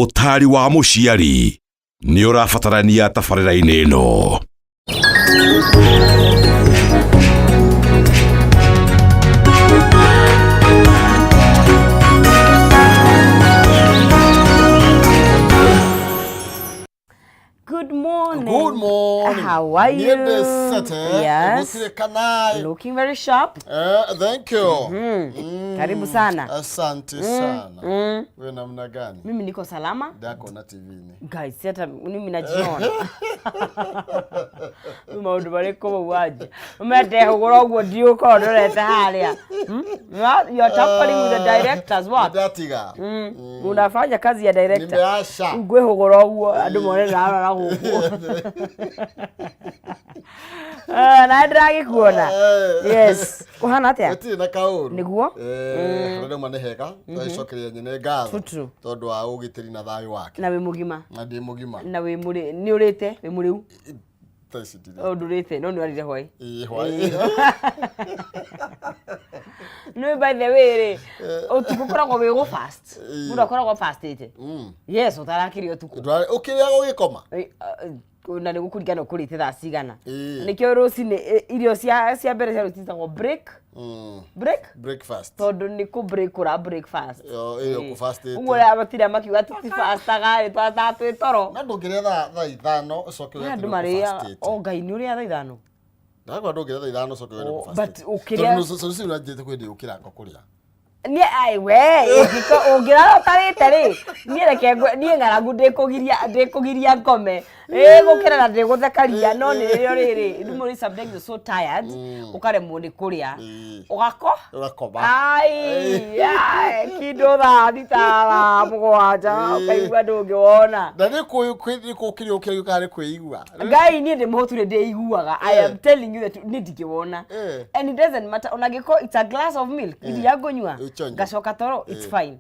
Ũtaari wa mũciari nĩ ũrabatarania tabarĩra-inĩ ĩno. Good morning. Good morning. How are you? Niendesete. Yes. Gũtirĩ kanai. Looking very sharp. Thank you. Karibu sana. Asante sana. We namna gani? Mimi niko salama. Ndakona TV-inĩ. Guys, si hata mimi najiona. Rĩu maũndũ marĩkũ mau wanjia. Ũmendehũgũra ũguo ndiũkorwo ndorete harĩa. Hmm? You are tampering with the directors what? Ndatiga. Unafanya kazi ya director. Nimeacha. Rĩu ngwĩhũgũra ũguo andũ mone ndarora gũkũ. Eh, na ndĩragĩkuona. Yes. Kũhana atĩa? Gũtirĩ na kaũru. Nĩguo? Harĩa ndauma nĩ hega. Twacokeria nyene ngatho. True, true. Tondũ wa ũgitĩri na thayũ wake. Na wĩ mũgima. Na ndĩ mũgima. Na wĩ mũrĩ nĩ ũrĩte, wĩ mũrĩu. Thaa ici ndirĩ. O ndũrĩte, no nĩ warire hwaĩ. Ĩĩ, hwaĩ. Nĩ by the way rĩ, ũtukũ ũkoragwo wĩ gũ fast. Mũndũ akoragwo fastĩte. Yes, ũtarakĩria ũtukũ. Ũkĩrĩaga ũgĩkoma? Na nĩ gũkũringana ũkũrĩte thaa cigana. Ĩĩ. Nĩkĩo rũcinĩ irio cia mbere cia rũcinĩ citagwo break. Break? Breakfast. Tondũ nĩ kũ break ũra breakfast. Yo, ĩyo ũkũfastĩte. Ũguo ũrĩa matinda makiuga tũtibastaga rĩ, twastaga twĩ toro. Na ndũngĩrĩa thaa 5 ũcoke ũrĩe Andũ atĩ nĩ marĩaga, ũkũfastĩte. o Ngai nĩ ũrĩa thaa 5. Ndakwa ndũngĩrĩa thaa 5 ũcoke ũrĩe nĩ Oh, ũkũfastĩte. but ũkĩrĩa- Tondũ rũcinĩ ũranjĩrĩte kwĩ hĩndĩ ũkĩranga kũrĩa. Niĩ ai we ũngĩrara ũtarĩte rĩ, niĩ reke niĩ ng'aragu ndĩkũgiria ngome. Ĩ gũkĩra na ndĩgũthekaria no nĩ rĩrĩa rĩrĩ, rĩmwe sometimes you're so tired ũkaremwo nĩ kũrĩa. Ũgako? Ũgakoma. Ai, ai, kĩndũ thaa 6 thaa 7 ũkaigua ndũngĩwona. Na nĩ kũkĩria ũkĩria kana nĩ kwĩigua? Ngai niĩ ndĩ mũhũtu nĩ ndĩiguaga. I am telling you that niĩ ndingĩwona. And it doesn't matter ona angĩkorwo it's a glass of milk iria ngũnyua Ũchonye. ngacoka toro it's fine.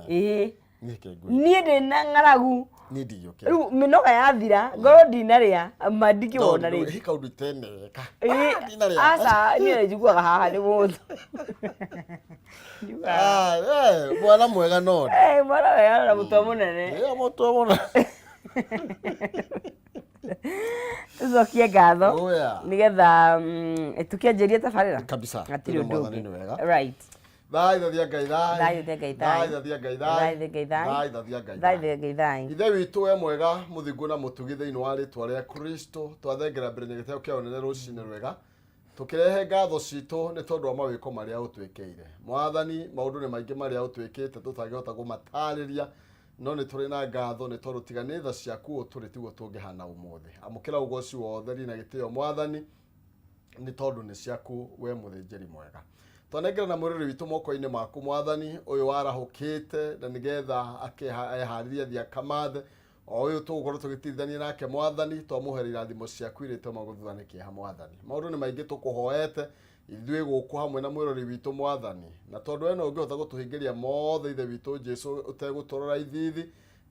Ĩĩ. Niĩ kĩngũĩ. Niĩ ndĩ na ng'aragu. Niĩ ndingĩũkĩra. Rĩu mĩnoga yathira ngorwo ndinarĩa ma ndingĩwona rĩngĩ. He kaũndũ iteneka. Ĩĩ, Ndinarĩa. aca niĩ nĩ njiguaga haha nĩ mũthũ. Njiguaga. Ah, mwana mwega no. Eh, mwana wega na mũtwe mũnene. Mũtwe mũnene. Tũcokie ngatho Oh, yeah. nĩgetha tũkĩanjĩrie tabarĩra. Kabisa. Hatirĩ ũndũ Mwathani ũngĩ. nĩ wega. Right. Thai thathia Ngai thai. Thai thathia Ngai thai. Thai thathia Ngai thai. Thai thathia Ngai thai. Thai thathia Ngai Thai thai. thathia Ngai thai. Ithe witũ we mwega mũthingu na mũtugi thĩinĩ wa rĩtwa rĩa Kristo twathengera mbere na gĩteo kĩa ũnene rũcinĩ rwega tũkĩrehe ngatho citũ nĩ tondũ wa mawĩko marĩa ũtwĩkĩire. Mwathani, maũndũ nĩ maingĩ marĩa ũtwĩkĩte tũtangĩhota kũmatarĩria, no nĩ tũrĩ na ngatho nĩ tondũ tiga nĩ tha ciaku ũtũrĩ tiguo tũngĩhana ũmũthĩ. Amũkĩra ũgoci wothe na gĩtĩo Mwathani, nĩ tondũ nĩ ciaku we mũthĩnjĩri mwega. Twanengera na mwĩrĩ witũ moko-inĩ maku Mwathani, ũyũ warahũkĩte na nĩgetha eharĩrie athiĩ akamathe, o ũyũ tũgũkorwo tũgĩtirithania nake Mwathani, twamũhera irathimo ciaku iria itũmaga gũthutha nĩ kĩeha Mwathani. Maũndũ nĩ maingĩ tũkũhoete ithuĩ gũkũ hamwe na mwĩrori witũ Mwathani, na tondũ we no ũngĩhota gũtũhingĩria mothe Ithe witũ Jesu ũtegũtũrora ithithi,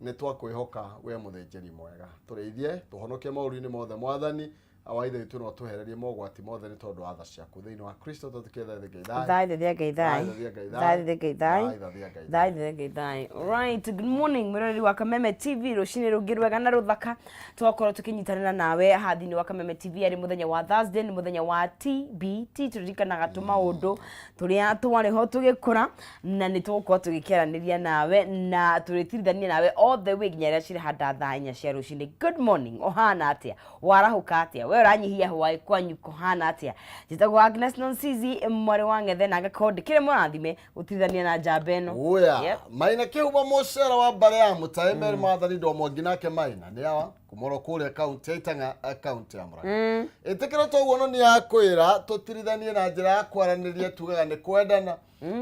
nĩ twakwĩhoka we mũthĩnjĩri mwega. Tũrĩithie, tũhonokie maũru-inĩ mothe Mwathani, awa Ithe witũ no tũhererie mogwati mothe nĩ tondũ wa tha ciaku. Thĩinĩ wa Kristo twĩtĩkĩte Ithe Ngai thayũ. Thai thathia Ngai thai. Thai thathia Ngai Thai thathia Ngai thai. Thai thathia Ngai Thai thathia Ngai thai. Right, good morning mwĩroreri wa Kameme TV rũcinĩ rũngĩ rwega na rũthaka tũgakorwo tũkĩnyitanĩra nawe haha thĩinĩ wa Kameme TV arĩ mũthenya wa Thursday nĩ mũthenya wa TBT tũririkanaga tũmaũndũ tũrĩa twarĩ ho tũgĩkũra na nĩ tũgũkorwo tũgĩkĩaranĩria nawe na tũrĩtirithania nawe all the way nginya rĩrĩa cirahanda thaa 4 cia rũcinĩ. Good morning, ũhana atĩa? Warahũka atĩa? We ũranyihia hwaĩ kwanyu kũhana atĩa? Njĩtagwo Agnes Nonsizi mwarĩ wa Ng'ethe na ngakorwo ndĩkĩrĩ mũrathime gũtirithania na njamba ĩno. Oya, Yep. Maina kĩhumo mũcera wa mbarĩ ya Mũtaĩ Mary Mwathani ndo mwangi nake Maina nĩ awa kumoro kũrĩa kaunti ya Itang'a kaunti ya Murang'a. Ĩtĩkĩra toguo no nĩ yakwĩra tũtirithanie na njĩra ya kwaranĩria tugaga nĩ kwendana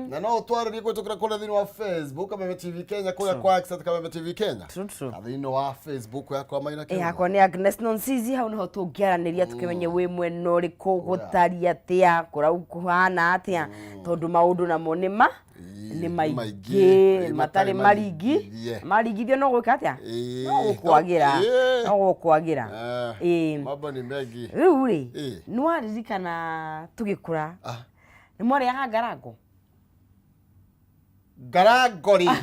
na no ũtwarĩrie kũhĩtũkĩra kũrĩa thĩinĩ wa Facebook Kameme TV Kenya kũrĩa kwa Access Kameme TV Kenya True, true. na thĩinĩ wa Facebook yakwa Maina Ĩ, Kĩhumo. yakwa nĩ Agnes Nonsizi hau nĩho tũngĩaranĩria tũkĩmenye wĩ mwena ũrĩkũ gũtariĩ atĩa kũrau kũhana atĩa tondũ maũndũ namo nĩ ma Ĩĩ, nĩ nĩ maingĩ maingĩ, matarĩ matarĩ maringi maringithie. maringithio no gwĩka atĩa Ĩĩ, no gũkwagĩra ĩĩ. no gũkwagĩra Eh, Ĩĩ. mambo ni mengi. Rĩu rĩ Ĩĩ. nĩ waririkana tũgĩkũra Ah. nĩ mwarĩaga ngarango? Ngarango rĩ.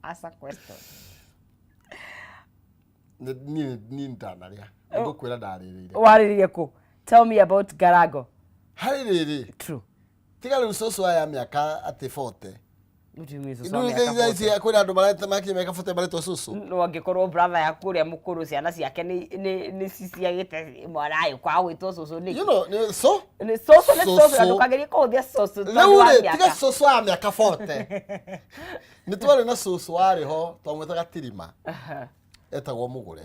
Ask a question. Niĩ niĩ ndanarĩa, nĩngũkwĩra ndarĩrĩire. Warĩrĩire kũ? Tell me about ngarango. Harĩ rĩrĩ. True. Tiga rĩu cũcũ aya mĩaka atĩ 40. What do you mean cũcũ wa Rĩu mĩaka thaa ici 40? kwĩna andũ mareta makinya mĩaka 40 maretwo cũcũ. No angĩkorwo brother yaku ũrĩa mũkũrũ ciana ciake nĩ ciciagĩte mwana ũyũ kwaga gwĩtwo cũcũ nĩkĩ? You know, so Nĩ cũcũ, nĩ cũcũ, na Cũcũ. ndũkagerie kũhũthia cũcũ tondũ Rĩu wa rĩ, mĩaka. tiga cũcũ wa mĩaka 40. Nĩ twarĩ na cũcũ warĩ ho twamwĩtaga Tirima. Etagwo Mũgũre.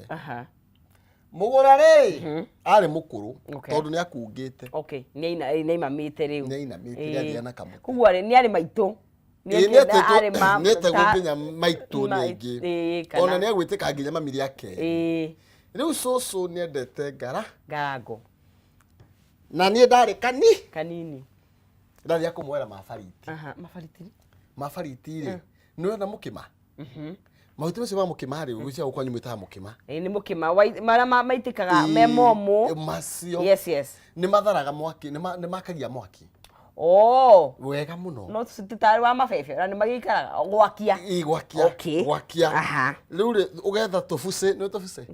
Mũgũre rĩ, arĩ mũkũrũ tondũ nĩ akungĩte. Okay, nĩ aimamĩte rĩu. Nĩ ainamĩte, nĩ athiaga na kamũtĩ. Koguo arĩ nĩ arĩ maitũ. Nĩ Ĩĩ, akĩenda arĩ ma nĩ etagwo nginya maitũ nĩ aingĩ. Ona nĩ agwĩtĩka nginya mami rĩa kerĩ. Rĩu cũcũ nĩ endete ngara. Ngarango. Na niĩ ndarĩ kani. Kanini. Ndathiaga kũmuoera mabariti. Mabariti? Mabariti rĩ, nĩ ũrona mũkĩma? Mahuti macio ma mũkĩma rĩ, gwĩciria gũkũ kwanyu mwĩtaga mũkĩma. Ĩĩ nĩ mũkĩma, marĩa maitĩkaga me momũ. Macio. Yes. Nĩ matharaga mwaki, nĩ makagia mwaki. Oh. Wega mũno. No ti tarĩ wa mabebe, na nĩ magĩikaraga gwakia. Ĩĩ, gwakia. Okay. Gwakia. Rĩu rĩ, ũgetha tũbucĩ, nĩ tũbucĩ?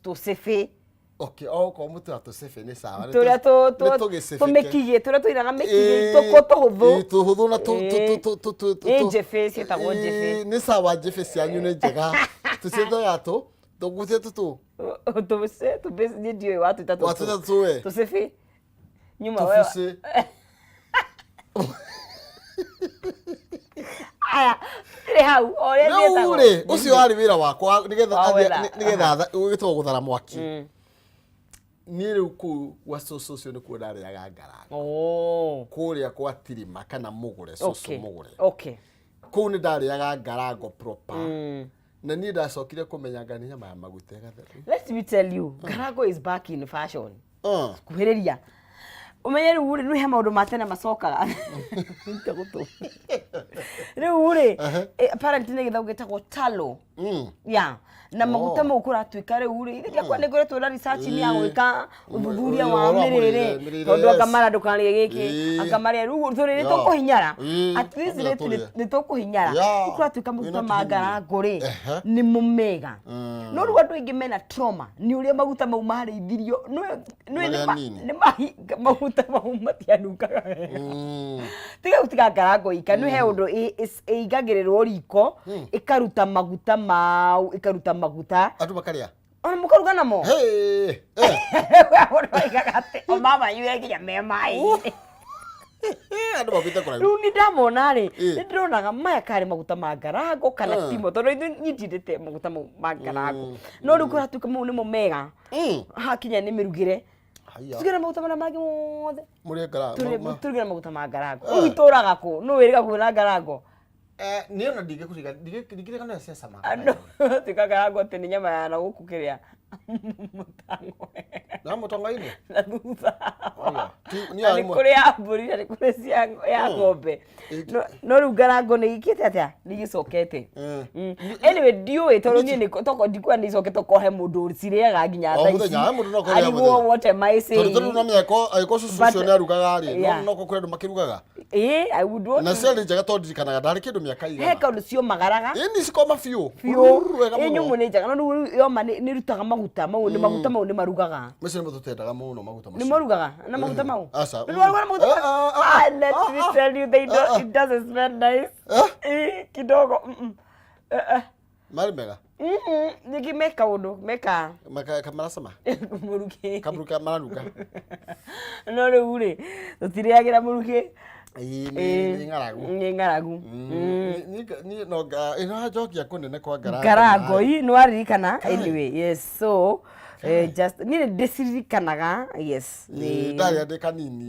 Tũcĩbĩ. Okay, o okorwo mũtĩ wa tũcĩbĩ nĩ sawa. Nĩ Tũrĩa nĩ tũgĩcĩbĩke. tũmĩkigĩ, tũrĩa tũinaga mĩkigĩ, Ĩĩ, tũkũ tũhũthũ. ĩĩ, tũhũthũ na Ĩĩ. Ĩĩ, njĩbĩ, ciĩtagwo njĩbĩ. Ĩĩ, nĩ sawa, njĩbĩ cianyu nĩ njega. Tũciĩtaga tũ, tũgucie tũtũ. Tũbucĩ, tũbĩcĩ, niĩ ndiũĩ watwĩta tũtũ. Watwĩta tũtũ we. Tũcĩbĩ. Nyuma wewe. Tũbucĩ. Aya, tũtirĩ hau, o ũrĩa Rĩu ciĩtagwo. rĩ, ũcio warĩ wĩra wakwa nĩgetha Wa wĩra. nĩgetha gwĩtagwo gũthara mwaki. Niĩ rĩu kũu gwa cũcũ ũcio nĩkuo ndarĩaga ngarango. Kũrĩa kwa Tirima kana Mũgũre, cũcũ Mũgũre. Kũu nĩ ndarĩaga ngarango proper. Na niĩ ndacokire kũmenya nga nĩ nyama ya maguta ĩgatheru. Let me tell you, ngarango is back in fashion. Kuhĩrĩria. Ũmenye rĩu rĩ, nĩ he maũndũ ma tene macokaga. Nĩte gũtũ. Rĩu rĩ, apparently nĩ gĩthau gĩtagwo talo. Yeah. Na maguta mau kũratuĩka rĩu rĩ, ithe ndiakwa nĩ ngoretwo na research nĩ ya gwĩka ũthuthuria wa Ũhoro wa mĩrĩre, mĩrĩre, mĩrĩre, tondũ anga yes. mara ndũkarĩe gĩkĩ, anga marĩa rĩu tũrĩ nĩ tũkũhinyara. At least Nginya rĩ tũrĩe. nĩ tũkũhinyara. Rĩu kũratuĩka maguta Wĩna ma tũhinyio. ngarango rĩ, nĩmo mega. No rĩu andũ aingĩ mena trauma nĩ ũrĩa maguta mau marĩithirio. Nĩ Marĩa nini. nĩ maguta mau matianungaga wega. Tiga gũtiga ngarango ika, nĩ he ũndũ ĩigagĩrĩrwo riko, ĩkaruta maguta mau, ĩkaruta maguta. Andũ makarĩa. Ona mũkaruga namo. Hey, Mũndũ oigaga atĩ o mama yue nginya me maĩ-inĩ. Andũ makuĩte kũraihu. Rĩu nĩ ndamona rĩ, Ĩ. nĩ ndĩronaga maya karĩ maguta ma ngarango kana timo, tondũ ithuĩ niĩ ndiendete maguta mau ma ngarango. No rĩu kũratuĩka mau nĩmo mega. Hakinya nĩ mĩrugĩre. Haiya. Tũtige na maguta marĩa mangĩ mothe. Mũrĩe ngarango. Tũruge na maguta ma ngarango. Rĩu itũraga kũ? Nũ wĩrĩga kuona ngarango? Niĩ ona ndingĩkũriga, ndingĩririkana ũrĩa ciacamaga. Andũ tuĩka ngarango atĩ nĩ nyama ya na gũkũ kĩrĩa mũtango. Na mũtongo-inĩ? Na thutha. Aya, niĩ Na nĩ arĩ mwe- kũrĩ ya mbũri na nĩ kũrĩ cia ya ng'ombe. No rĩu ngarango nĩ ikĩte atĩa? Nĩ igĩcokete. Anyway, ndiũĩ tondũ niĩ nĩ toko ndikuwa nĩ icokete okorwo he mũndũ ũcirĩaga nginya O thaa mũthenya, ici. he mũndũ no akorwo arĩaga Arigwo mũthenya. what am I Tondũ saying? tondũ no menya angĩkorwo cũcũ But- ũcio nĩ arugaga rĩ, Yeah. no kũrĩ andũ makĩrugaga. Ĩĩ, I would want Na to- ciarĩ njega tondũ ndirikanaga ndarĩ kĩndũ mĩaka he igana. kaũndũ ciomagaraga. Ĩĩ nĩ cikoma biũ. Biũ. Ruru wega Ĩ mũno. nyũmũ nĩ njega no rĩu yoma nĩ ĩrutaga maguta mau, nĩ maguta mau nĩ marugaga. Macio nĩmo tũtendaga mũno maguta macio. Nĩ marugaga na maguta mau? Aca. Nĩ marugaga na maguta mau? Ah, let me tell you, they don't, it doesn't smell nice. Ĩ, kidogo. Marĩ mega. Ningĩ me kaũndũ meka Kamaracama. Mũrukĩ. Kamũrukĩ maranunga. No rĩu rĩ, tũtirĩagĩra mũrukĩ. Ĩĩ, nĩ ng'aragu. Nĩ ng'aragu. Niĩ no ĩno njokia kũnene kwa ngarango. Ngarango, ii nĩ waririkana. Anyway, yes, so just niĩ nĩ ndĩciririkanaga, yes. Nĩ ndarĩa ndĩ kanini.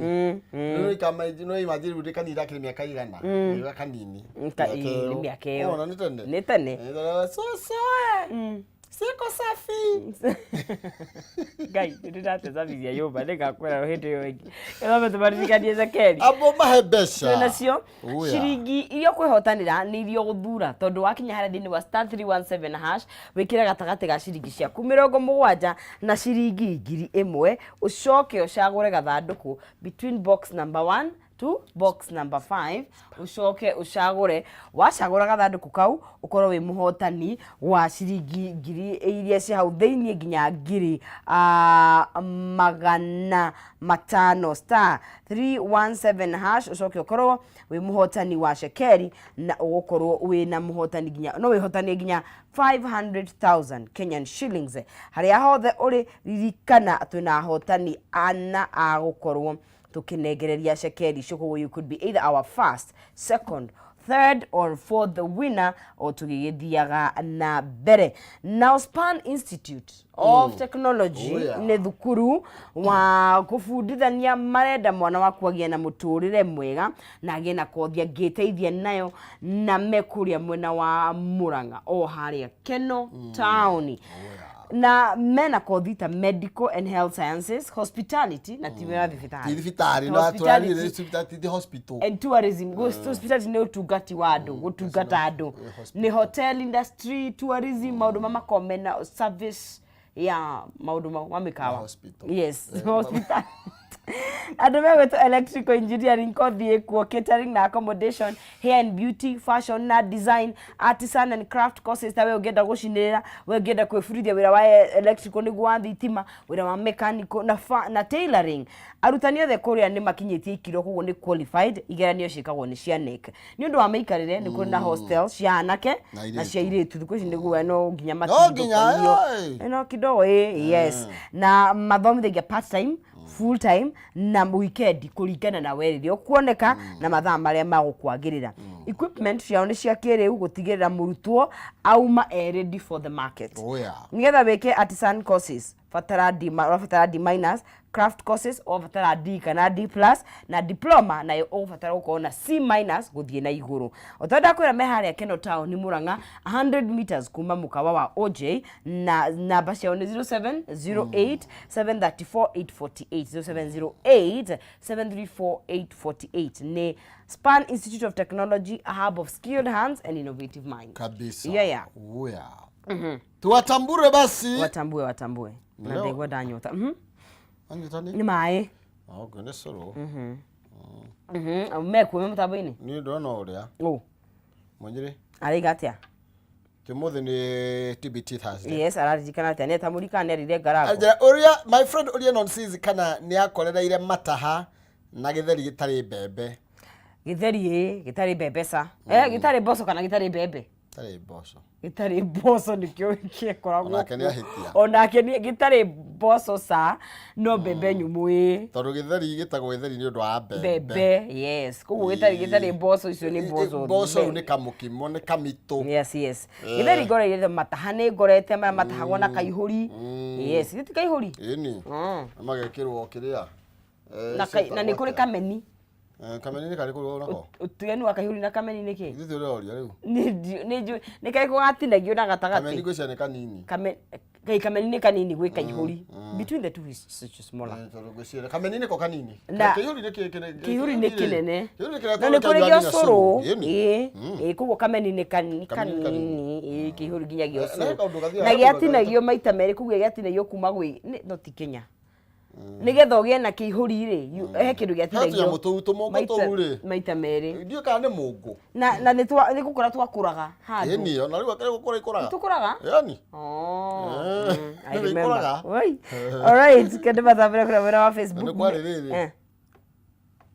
Rĩu ikama no imagine rĩu ndĩ kanini ndakĩrĩ mĩaka igana. Ndĩ kanini. Ĩĩ, nĩ mĩaka ĩyo. Ona nĩ tene. Nĩ tene. Cũcũ e. Siko safi. Ngai, nĩ ndĩratecabithia nyũmba, nĩngakwĩra hĩndĩ ĩyo ĩngĩ. Ĩthambe tũmaririkanie Zekeri. Abo mahe mbeca. Twĩ nacio Uya. ciringi iria ũkwĩhotanĩra nĩ iria ũgũthura, tondũ wakinya harĩa thĩinĩ wa *317# wĩkĩre gatagatĩ ga ciringi ciaku 70 na ciringi 1000, ũcoke ũcagũre gathandũkũ between box number 1 2 box number 5 ucoke ucagũre. Wacagũra gathandũkũ kau ũkorwo wĩ mũhotani wa ciringi ngiri iria ciĩ hau thĩiniĩ nginya ngiri 500, star 317 hash, ũcoke ũkorwo wĩ mũhotani wa cekeri na ũgũkorwo wĩ na mũhotani nginya no wĩhotanie nginya 500,000 Kenyan shillings. Harĩa hothe ũrĩ, ririkana twĩna ahotani ana a gũkorwo tukinengereria cekeri icio. Koguo you could be either our first, second, third or fourth winner o tũgĩgĩthiaga na mbere. Now, Span Institute of Technology Oh, yeah. nĩ thukuru wa kũbundithania. Marenda mwana waku agĩe na mũtũrĩre mwega na agĩe na kothi angĩteithia nayo, na me kũrĩa mwena wa Murang'a o harĩa Keno Town, na mena kothi ta medical and health sciences, hospitality, na ti wĩra thibitarĩ. Ti thibitarĩ no. Hospitality tũrarire thibitarĩ, ti hospital. And tourism. Hospitality nĩ ũtungati wa andũ, gũtungata andũ. Nĩ hotel industry, tourism, maũndũ ma makome na service ya maũndũ mau ma mĩkawa. Hospital. Yes, hospital. Andũ megwĩtwo electrical engineering, kothi ĩkuo, catering na accommodation, hair and beauty, fashion na design, artisan and craft courses. Ta we ũngĩenda gũcinĩrĩra, we ũngĩenda kwĩbundithia wĩra wa electrical nĩguo wa thitima, wĩra wa mechanical na tailoring. Arutani othe kũrĩa nĩ makinyĩtie ikĩro, koguo nĩ qualified. Igeranio ciĩkagwo nĩ cia KNEC. Nĩ ũndũ wa mĩikarĩre, nĩ kũrĩ na hostel cia anake na na cia airĩtu. Airĩtu thikũ ici nĩguo no nginya No nginya, matigithũkanio. ĩĩ. No kidogo, ĩ yes, na mathomithagia part time, full time na weekend, kũringana na we rĩrĩa ũkuoneka na mathaa marĩa magũkwagĩrĩra. Equipment ciao nĩ cia kĩrĩu gũtigĩrĩra mũrutwo auma e ready for the market. Oh, yeah. Nĩgetha wĩke artisan courses, batara D, ũrabatara D minus, craft courses ũrabatara D kana D plus, na diploma nayo ũgũbatara gũkorwo na C minus gũthiĩ na igũrũ. O ta ndakwĩra, me harĩa Keno Town Murang'a, 100 meters kuma mũkawa wa OJ, na namba ciao nĩ 0708 734 848, 0708 734 848. Nĩ Span Institute of Technology, a hub of skilled hands and innovative minds. Kabisa. Yeah. Oh, yeah. Tuwatambure basi. Watambue, watambue na Leo- ndaigua ndanyota. Anyita Nĩ maĩ. Okay, nĩ cũrũ. Mekuo me mũtambo-inĩ. Niĩ ndona ũrĩa Ũ mũnyĩrĩ. Araiga atĩa? Tĩmũthĩ nĩ TBT Thursday. Yes, araririkana atĩa? Nĩ etamũrikana nĩ arire ngarango. Anjĩra ũrĩa my friend ũrĩa nonsense kana nĩ akorereire mataha na gĩtheri gĩtarĩ mbembe. Gĩtheri ĩ gĩtarĩ mbembe ca, eh, gĩtarĩ mboco kana gĩtarĩ mbembe? Gĩtarĩ mboco. Gĩtarĩ mboco nĩkĩo gĩkoragwo. Onake nĩ ahĩtia. Onake nĩ gĩtarĩ mboco ca, no mbembe nyũmũ ĩ. Tondũ gĩtheri gĩtagwo gĩtheri nĩ ũndũ wa mbembe. Mbembe, yes. Koguo gĩtarĩ mboco, icio nĩ mboco. Mboco rĩu nĩ kamũkimo, nĩ kamitũ. Yes, gĩtheri ngoreire mataha, nĩ ngorete marĩa matahagwo na kaihũri. Yes, gĩti kaihũri. Ĩni. Magekĩrwo kĩrĩa. Eh, Na na nĩ kũrĩ kameni. Eh, kameni nĩ karĩkũ nako? Ũtiganu wa kaihũri na kameni nĩ kĩ? Ithuĩ ũroria rĩu. Nĩ njũĩ nĩ karĩkũ gatinagio na Kameni gatagatĩ. ngwĩciria nĩ kanini. Kameni nĩ kanini gwĩ kaihũri. Between the two is such a smaller. Eh, tondũ ngwĩciria kameni nĩko kanini. Kĩihũri nĩ Kĩihũri nĩ kĩnene. Kĩihũri nĩ kĩrĩa Na nĩ kũrĩ kĩanyuaga gĩa nginya ũcũrũ. Ĩni. Ĩĩ, koguo kameni nĩ Kameni nĩ kanini, ĩĩ, kĩihũri nginyagia Na ũcũrũ. he kaũndũ gathiaga Na he kaũndũ gĩatinagio maita merĩ, koguo gĩatinagio kuma gwĩ no ti Kenya. Nĩgetha ũgĩe na kĩihũri rĩ, he kĩndũ gĩatinagio He tũnyamũ tũu, tũmũngũ tũu rĩ. maita merĩ. Ndiũĩ kana nĩ mũngũ. Na nĩ gũkũra twakũraga handũ. Ĩni, ona rĩu akĩrĩ gũkũra ikũraga. Tũkũraga? Yani. Oh, Eh, I nĩ remember. ikũraga. Oi. All right, kende mathambĩra kũrĩa mwena wa Facebook. Na nĩ kwarĩ rĩrĩ. Eh,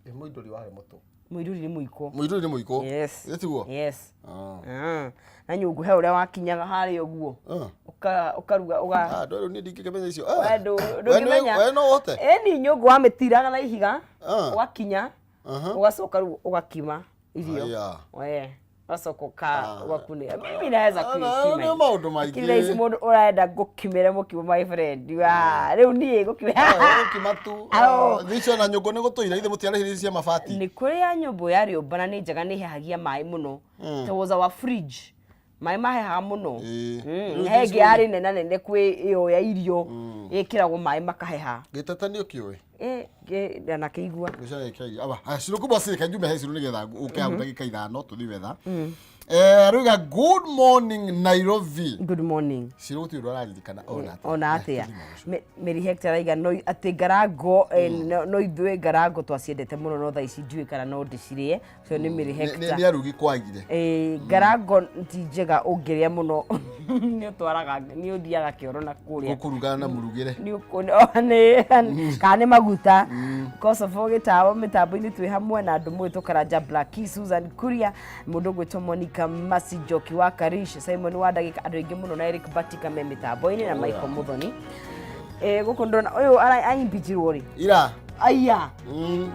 Ĩ mũindũri warĩ mũtũ. Mũirũri nĩ mũiko. Mũindũri nĩ mũiko. Yes. Ĩ tiguo? Yes. Ah. Na nyũngũ he ũrĩa wakinyaga harĩa ũguo. Ah. Ũkaruga ũga. Ah, ndũĩ rĩu niĩ ndingĩkĩmenya icio. We Ah. ndũngĩmenya. We no ũhote? Ĩni, nyũngũ wamĩtiraga na ihiga. Ah. Ũgakinya. Aha. Ũgacoka rĩu ũgakima irio. Aya. We. Ũgacoka ũgakunĩka. Mimi naweza Ah, kuikima. nĩ maũndũ maingĩ. Lakini thaa ici mũndũ ũrenda ngũkimĩre mũkimo, my friend. Wa, rĩu niĩ gũkimĩra. Gũkima tu. Au. Thĩ na nyũngũ nĩ gũtũira ithe mũtiarĩhĩria cia mabati. Nĩ kũrĩ ya nyũmbũ ya rĩũmba na nĩ njega, nĩ ĩhehagia maĩ mũno. There was our fridge, maĩ mahehaga mũno. Ĩĩ. He ĩngĩ yarĩ nena nene kwĩ ĩyo ya irio, ĩkĩragwo maĩ makaheha. Gĩtete nĩ ũkĩũĩ? Ĩ, ndanakĩigua. Gĩcaya kĩa irio. Aba, haya, Cirũ kubwa cirĩ, kanjume he Cirũ nĩgetha ũke hau ndagĩka 5 tũthiĩ wetha. Arauga good morning Nairobi. Good morning. Ciro gũtirĩ ũndũ araririkana ona atĩa. Ona atĩa. Mary Hector araiga no atĩ ngarango no ithuĩ ngarango twaciendete mũno, no thaa ici ndiũĩ kana no ndĩcirĩe. Ũcio nĩ Mary Hector. Nĩ arugi kwagire. Ngarango ti njega ũngĩrĩa mũno, nĩ ũtwaraga, nĩ ũthiaga kĩoro na kũrĩa. Gũkũruga na mũrugĩre. Nĩ kana nĩ maguta. Kosovo gĩtawa mĩtambo-inĩ twĩ hamwe na andũ mũĩ tũkaranja Blackie, Susan Kuria, mũndũ ũgwĩtwo Monica Masi, Njoki wa Karish, Simon wa ndagĩka, andũ aingĩ mũno, na Eric Batika me mĩtambo-inĩ na Michael Muthoni. Gũkũ ndĩrona ũyũ aimbichirwo rĩ? Ira. Aya.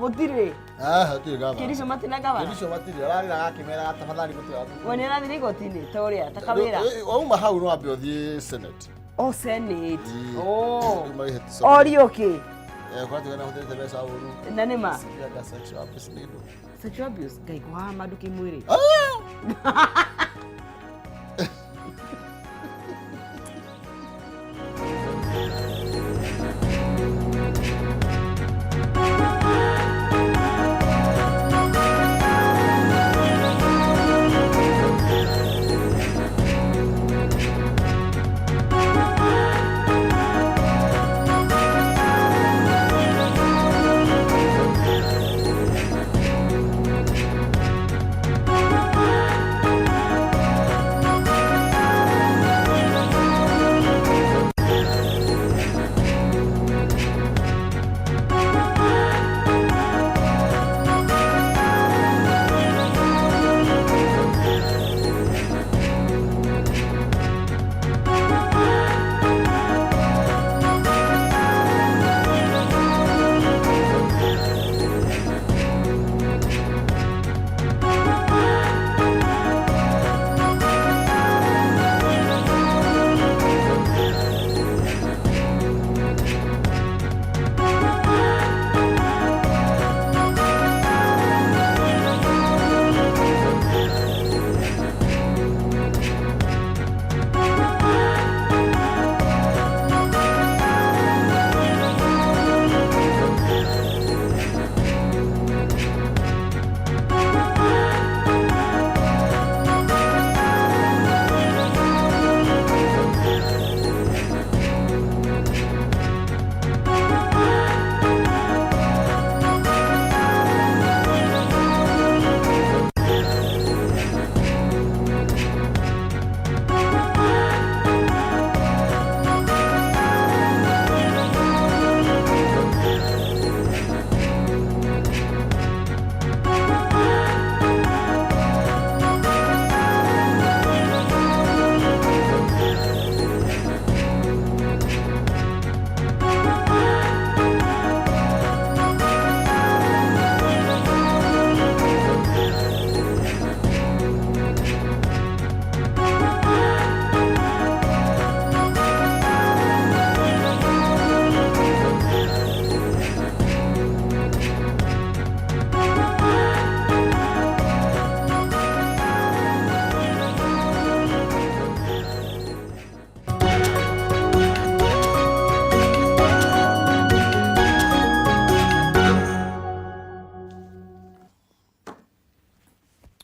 Gũtirĩ. Ah, hatirĩ gavana. Kĩrico matina gavana. Kĩrico matirĩ. Ararĩraga akĩmeraga tafadhali mũtigathiĩ. We nĩ ũrathiĩ igoti-inĩ ta ũrĩa ta kawĩra. Wauma hau no wambe ũthiĩ Senate. Oh, Senate. Ĩĩ. Oh. Rĩu magĩhĩtĩca. Orio kĩ? Kũratuĩka nĩ ahũthĩrĩte mbeca ũru. Na nĩ ma? Cianga sexual abuse nĩ ndũ. Sexual abuse, Ngai kũhaha mandũ kĩmwĩrĩ.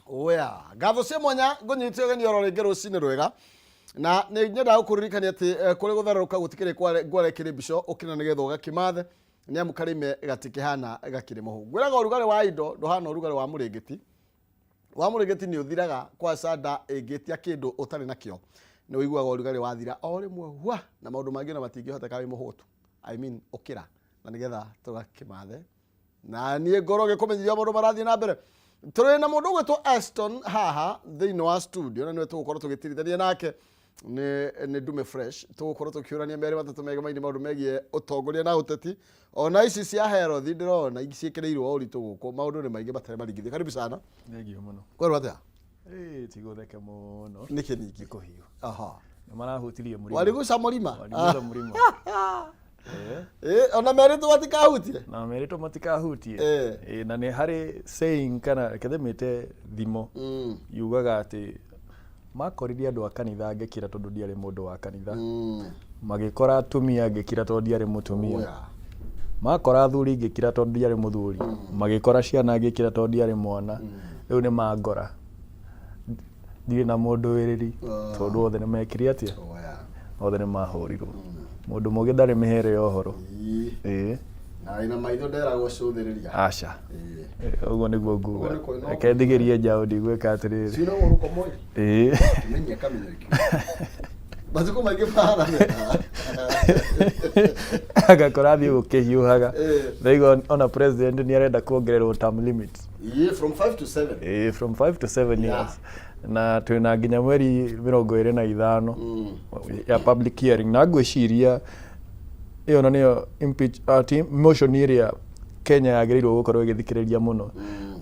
Oya, ngatho cia mwanya ngũnyite ũgeni oro rĩngĩ rũcinĩ rwega, na nĩ nyendaga gũkũririkania atĩ kũrĩ gũtherũka gũtikĩrĩ ngware kĩrĩ mbico ũkĩra nĩgetha ũgakĩmathe, nĩ amu karĩme gatikĩhana gakĩrĩ mũhu. Ngwĩraga ũrugarĩ wa indo ndũhana ũrugarĩ wa mũrĩngĩti. Wa mũrĩngĩti nĩ ũthiraga kwa canda ĩngĩtia kĩndũ ũtarĩ nakĩo, nĩ ũiguaga ũrugarĩ wathira o rĩmwe hua, na maũndũ mangĩ ona matingĩhoteka wĩ mũhũtu. I mean, ũkĩra na nĩgetha tũgakĩmathe. Na niĩ ngorwo ngĩkũmenyithia maũndũ marathiĩ na mbere. Tũrĩ na mũndũ ũgwĩtwo Aston haha thĩinĩ wa studio, na nĩwe tũgũkorwo tũgĩtirithania nake nĩ Ndume Fresh. Tũgũkorwo tũkĩũrania merĩ matatũ megemainie maũndũ megiĩ ũtongoria na ũteti. Ona ici cia Herothi ndĩrona ciĩkĩrĩirwo ũritũ gũkũ, maũndũ nĩ maingĩ matarĩ maringithie. Karibu sana. Thengiũ mũno. Kwerwo atĩa? Ti gũtheke mũno. Nĩkĩ ningĩ? Nĩ kũhiũ. Aha. Nĩ marahutirie mũrimo. Wariguca mũrima? Wariguca mũrima. Ona merĩtwo matikahutie? Na merĩtwo matikahutie. Na nĩ harĩ saying kana reke ndĩmĩte thimo. Yugaga atĩ makorire andũ a kanitha ngĩkira tondũ ndiarĩ mũndũ wa kanitha. Magĩkora atumia ngĩkira tondũ ndiarĩ mũtumia. Makora athuri ngĩkira tondũ ndiarĩ mũthuri. Magĩkora ciana ngĩkira tondũ ndiarĩ mwana. Rĩu nĩ mangora. Ndirĩ na mũndũĩrĩri, Ah. tondũ othe nĩ mekire atĩa? Oh, yeah. Othe nĩ mahũrirwo. Mũndũ mũgĩ ndarĩ mĩhere ya ũhoro. Ii. Ĩĩ. Na wĩna maitho nderagwo cũthĩrĩria. Aca. Ĩĩ. Ũguo nĩguo nguga. Ũguo nĩkuo- no- Reke ndigĩrie njaũ ndigwĩka atĩrĩrĩ. Ciina ũrũko moi. Ĩĩ. Kĩmenya kamenya kĩu. Matukũ maingĩ mahana mega. Agakora athiĩ gũkĩhiũhaga. Ĩĩ. Thaigua ona president nĩ arenda kuongererwo term limit. Ĩĩ, from 5 to 7. Ĩĩ, from 5 to 7 Yeah. years. Na twĩna nginya mweri 25 ya public hearing, na ngwĩciria ĩyo na nĩyo impeach, ati motion ĩrĩa Kenya yagĩrĩirwo gũkorwo ĩgĩthikĩrĩria mũno,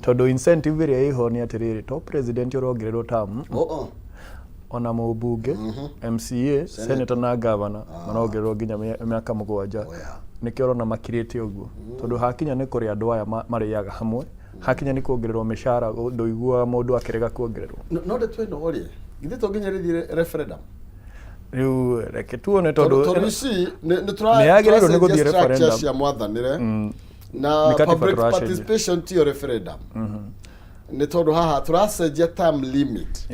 tondũ incentive ĩrĩa ĩho nĩ atĩrĩrĩ, to president ũrongererwo term, Oh, oh. ona mũmbunge, MCA, senator na governor marongererwo nginya mĩaka 7. Oh, yeah. Nĩkĩo ũrona makirĩte ũguo, tondũ hakinya nĩ kũrĩa andũ aya marĩaga hamwe, hakinya nĩ kuongererwo mĩcara, ndũiguaga mũndũ akĩrega kuongererwo. No ndeto ĩno rĩ, githĩ to nginya rĩthiĩ referendum? Rĩu reke tuone, tondũ tondũ tondũ ici nĩ Nĩ yagĩrĩirwo nĩ gũthiĩ tũracenjia structure referendum. cia mwathanĩre na Nĩ katiba public tũracenjia. participation tiyo referendum, nĩ tondũ haha tũracenjia term limit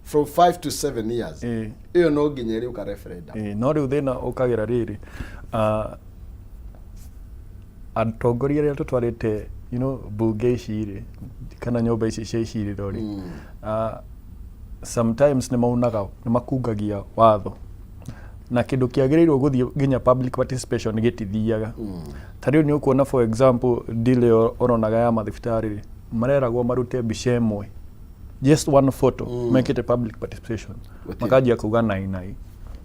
from 5 to 7 years. Ĩyo no nginya ĩrĩũka referendum. Ĩĩ, no rĩu thĩna ũkagĩra rĩrĩ, atongoria arĩa tũtwarĩte bunge ici rĩ, kana nyũmba ici cia icirĩro rĩ, sometimes nĩ maunaga, nĩ makungagia watho, na kĩndũ kĩagĩrĩirwo gũthiĩ nginya public participation gĩtithiaga. Ta rĩu nĩ ũkuona, for example, deal ĩyo ũronaga ya mathibitarĩ rĩ, mareragwo marute mbica ĩmwe, just one photo, mekĩte public participation. Gũtirĩ. Makanjia kuga nai nai,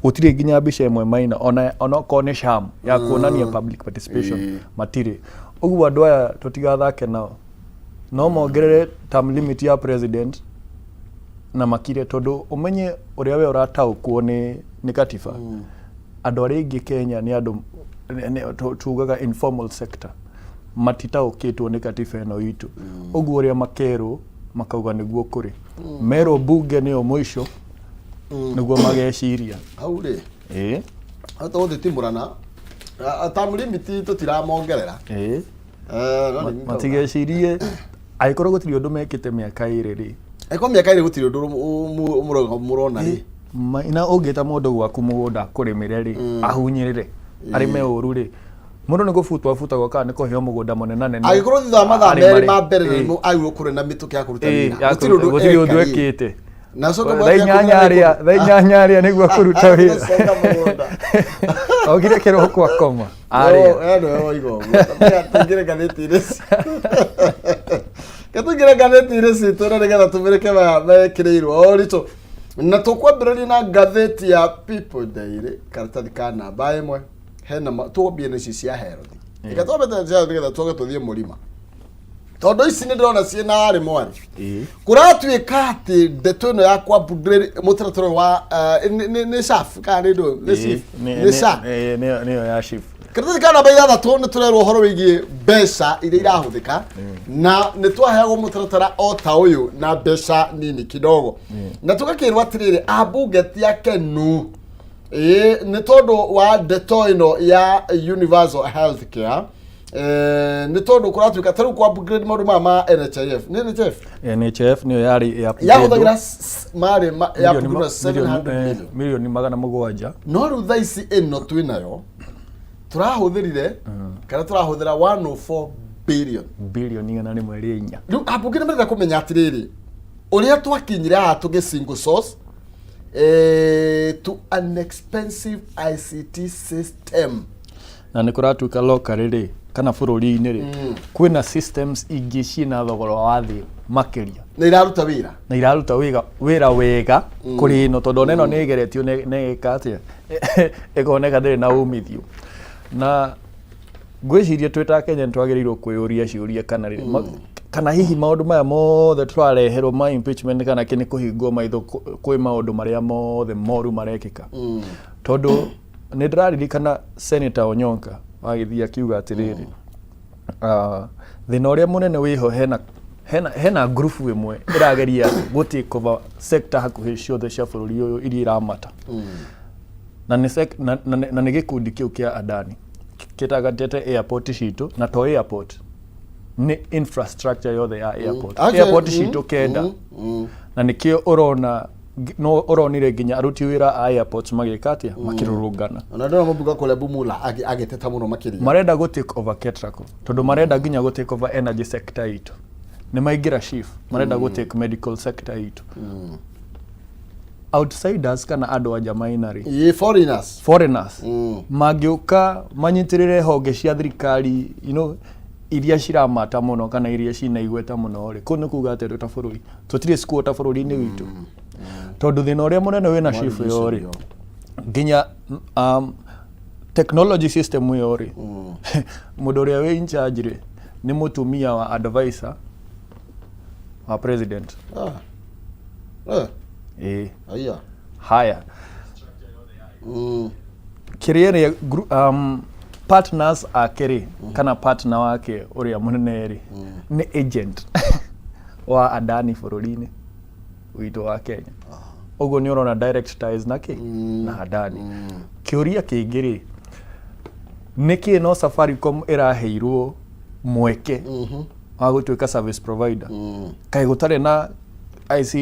gũtirĩ nginya mbica ĩmwe maina, ona okorwo nĩ sham ya kuonania public participation. Matirĩ ũguo. Andũ aya tũtigathake nao, no mongerere term limit ya president na makire, tondũ ũmenye ũrĩa we ũrataũkwo nĩ katiba. Andũ arĩa aingĩ Kenya nĩ andũ tugaga informal sector, matitaũkĩtwo nĩ katiba ĩno itũ. Ũguo ũrĩa makerwo makauga nĩguo kũrĩ, merwo bunge nĩyo mũico nĩguo mageciria. Hau rĩ, Ĩĩ. hau tũgũthitimũrana term limit tũtiramongerera. Eh, no nĩ Matigecirie angĩkorwo gũtirĩ ũndũ mekĩte mĩaka 2 rĩ. Angĩkorwo mĩaka 2 gũtirĩ ũndũ mũrona rĩ. Na ũngĩta mũndũ gwaku mũgũnda kũrĩmĩre rĩ, ahunyĩrĩre, arĩme ũru rĩ, mũndũ nĩ gũbutwo abutagwo kana nĩ kũheo mũgũnda mũnenanene. Angĩkorwo thutha wa mathaa Arĩma 2 rĩ. ma mbere nĩ agĩrĩirwo kũrĩ na mĩtũkĩ ya kũruta wĩra, gũtirĩ ũndũ gũtirĩ ũndũ eka rĩ. ekĩte. Na acoke Thaa mwake 8 arĩa, thaa 8 arĩa nĩguo kũruta wĩra. Acoka mũgũnda. Okire kĩroko akoma arĩa. No, nĩwe woiga ũguo. Tambia tũingĩre ngathĩti-inĩ Ke tũingĩre ngathĩti-inĩ citũ na nĩgetha tũmĩrĩke maya mekĩrĩirwo o ũritũ, na tũkwambĩrĩria na ngathĩti ya People Daily, karatathi ka namba 1. Hena twambie na ici cia health. Reke twambe na cia health nĩgetha tũge tũthiĩ mũrima, tondũ ici nĩ ndĩrona ciĩ na arĩ mwarĩ. Kũratuĩka atĩ ndeto ĩno ya kwa upgrade mũtaratara ũyũ wa nĩ SHAF kana nĩ ndũ nĩ SHIF? Nĩ SHA. Nĩyo ya SHIF. Karatathi ka namba 6 nĩ tũrerwo ũhoro wĩgiĩ mbeca iria irahũthĩka, na nĩ twaheagwo mũtaratara o ta ũyũ na mbeca nini kidogo, na tũgakĩrwo atĩrĩrĩ, ambunge ti akenu, ĩĩ, nĩ tondũ wa ndeto ĩno ya universal health care. Nĩ tondũ kũratuĩka ta rĩu kwa upgrade maũndũ maya ma NHIF, nĩ NHIF. NHIF nĩyo yarĩ ya Yahũthagĩra marĩ ya upgrade 700 million. Milioni 700. No rĩu thaa ici ĩno twĩ nayo tũrahũthĩrire kana tũrahũthĩra 104 billion. Bilioni 104. Rĩu ambunge nĩ marenda kũmenya atĩrĩrĩ, ũrĩa twakinyire haha tũgĩ single source to an expensive ICT system. Na nĩ kũratuĩka locally rĩ, kana bũrũri-inĩ rĩ, kwĩna systems ingĩ ciĩna thogora wa thĩ makĩria. Na iraruta wĩra. Na iraruta wĩra wega kũrĩ ĩno, tondũ ona ĩno nĩ ĩgeretio nĩ ĩka atĩa, ĩkoneka ndĩrĩ na umithio. Na ngwĩciria twĩ ta Kenya nĩ twagĩrĩirwo kwĩyũria ciũria kana rĩrĩ kana hihi maũndũ maya mothe tũrareherwo ma impeachment kana kĩ nĩ kũhingwo maitho kwĩ maũndũ marĩa mothe moru marekĩka, tondũ nĩ ndĩraririkana Senator Onyonka wagĩthiĩ akiuga atĩrĩrĩ, thĩna ũrĩa mũnene wĩho hena ngurubu ĩmwe ĩrageria gũ take over sector hakuhĩ ciothe cia bũrũri ũyũ iria iramata, na nĩ na nĩ gĩkundi kĩu kĩa Adani kĩtagatĩte airport citũ, na to airport. Nĩ infrastructure yothe ya airport. Actually, Airport citũ kenda, na nĩkĩo ũrona no ũronire nginya aruti wĩra a airports magĩka atĩa, makĩrũrũngana. Ona ndona mũmbunge kũrĩa Bumula agĩteta mũno makĩria. Marenda gũ take over Ketraco tondũ marenda nginya gũ take over energy sector itũ, nĩ maingĩra SHIF, marenda gũ take medical sector itũ. Outsiders kana andũ anja mainarĩ. Ĩ, foreigners. Foreigners mangĩũka manyitĩrĩre honge cia thirikari iria ciramata mũno kana iria cina igweta mũno rĩ, kũu nĩ kuga atĩ twĩ ta bũrũri tũtirĩ squatter bũrũri-inĩ witũ, tondũ thĩna ũrĩa mũnene wĩna SHIF ĩyo rĩ, nginya technology system ĩyo rĩ, mũndũ ũrĩa wĩ in charge rĩ nĩ mũtumia wa advisor wa president. Ah. Eh, Ĩĩ. Aya. Haya, kĩrĩa ĩrĩa partners ake rĩ, kana partner wake ũrĩa mũnene rĩ, nĩ agent wa Adani bũrũri-inĩ witũ wa Kenya. Ũguo nĩ ũrona direct ties na kĩ na Adani. Kĩũria kĩngĩ rĩ, nĩkĩ no Safaricom ĩraheirwo mweke wa gũtuĩka service provider? Kaĩ gũtarĩ na IC,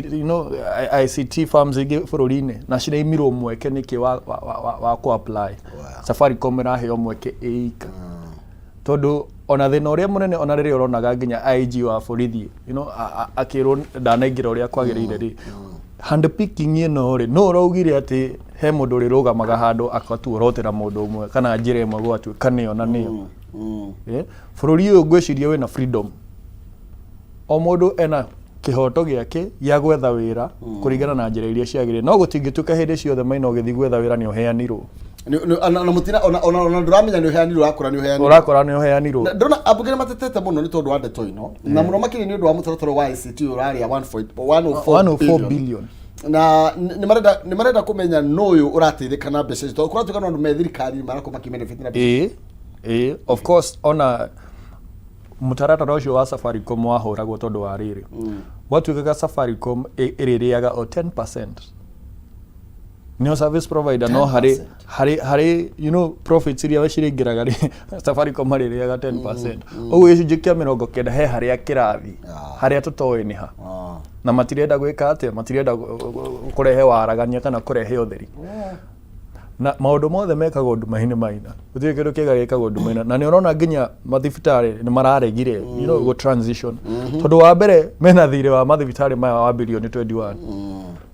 ICT firms ingĩ bũrũri-inĩ na ciraimirwo mweke nĩkĩ wa kũ apply? Safaricom ĩraheo mweke ĩika, tondũ ona thĩna ũrĩa mũnene, ona rĩrĩa ũronaga nginya IG wa borithi akĩrwo ndanaingĩra ũrĩa kwagĩrĩire rĩ, hand picking ĩno rĩ, no ũraugire atĩ he mũndũ ũrĩrũgamaga handũ akatuorotera mũndũ ũmwe kana njĩra ĩmwe gwatuĩka nĩyo na nĩyo. Eh, bũrũri ũyũ ngwĩciria wĩna freedom, o mũndũ ena kĩhoto gĩake gĩa gwetha wĩra kũringana na njĩra iria ciagĩrĩire, no gũtingĩtuĩka hĩndĩ ciothe maina ũgĩthiĩ gwetha wĩra nĩ ũheanirwo. Ona mũtina ona ndũramenya nĩ ũheanirwo, ũrakora nĩ ũheanirwo. Ũrakora nĩ ũheanirwo. Na ndona ambunge nĩ matetete mũno nĩ tondũ wa ndeto ĩno, na mũno makĩria nĩ ũndũ wa mũtaratara wa ICT ũrarĩa 1.104 104 billion. Na nĩ marenda kũmenya nũ ũyũ ũrateithĩka na mbeca ici, tondũ kũratuĩka no andũ me thirikari marakorwo makĩbenefit na mbeca. Ĩĩ, of course, ona mũtaratara ũcio wa Safaricom wahũragwo tondũ wa rĩrĩ, gwatuĩkaga Safaricom ĩrĩrĩaga o 10%, nĩo service provider, no harĩ 10%. harĩ profits iria cirĩingĩraga rĩ, Safaricom marĩrĩaga 10%. Ũguo gĩcunjĩ kĩa 90 he harĩa kĩrathi harĩa tũtoĩ nĩ ha. Na matirenda gwĩka atĩa, matirenda kũrehe waragania kana kũrehe ũtheri, na maũndũ mothe mekagwo nduma-inĩ maina, gũtirĩ kĩndũ kĩega gĩkagwo nduma-inĩ. Na nĩ ũrona nginya mathibitarĩ nĩ mararegire gũ transition, tondũ wa mbere mena thirĩ wa mathibitarĩ maya wa birioni 21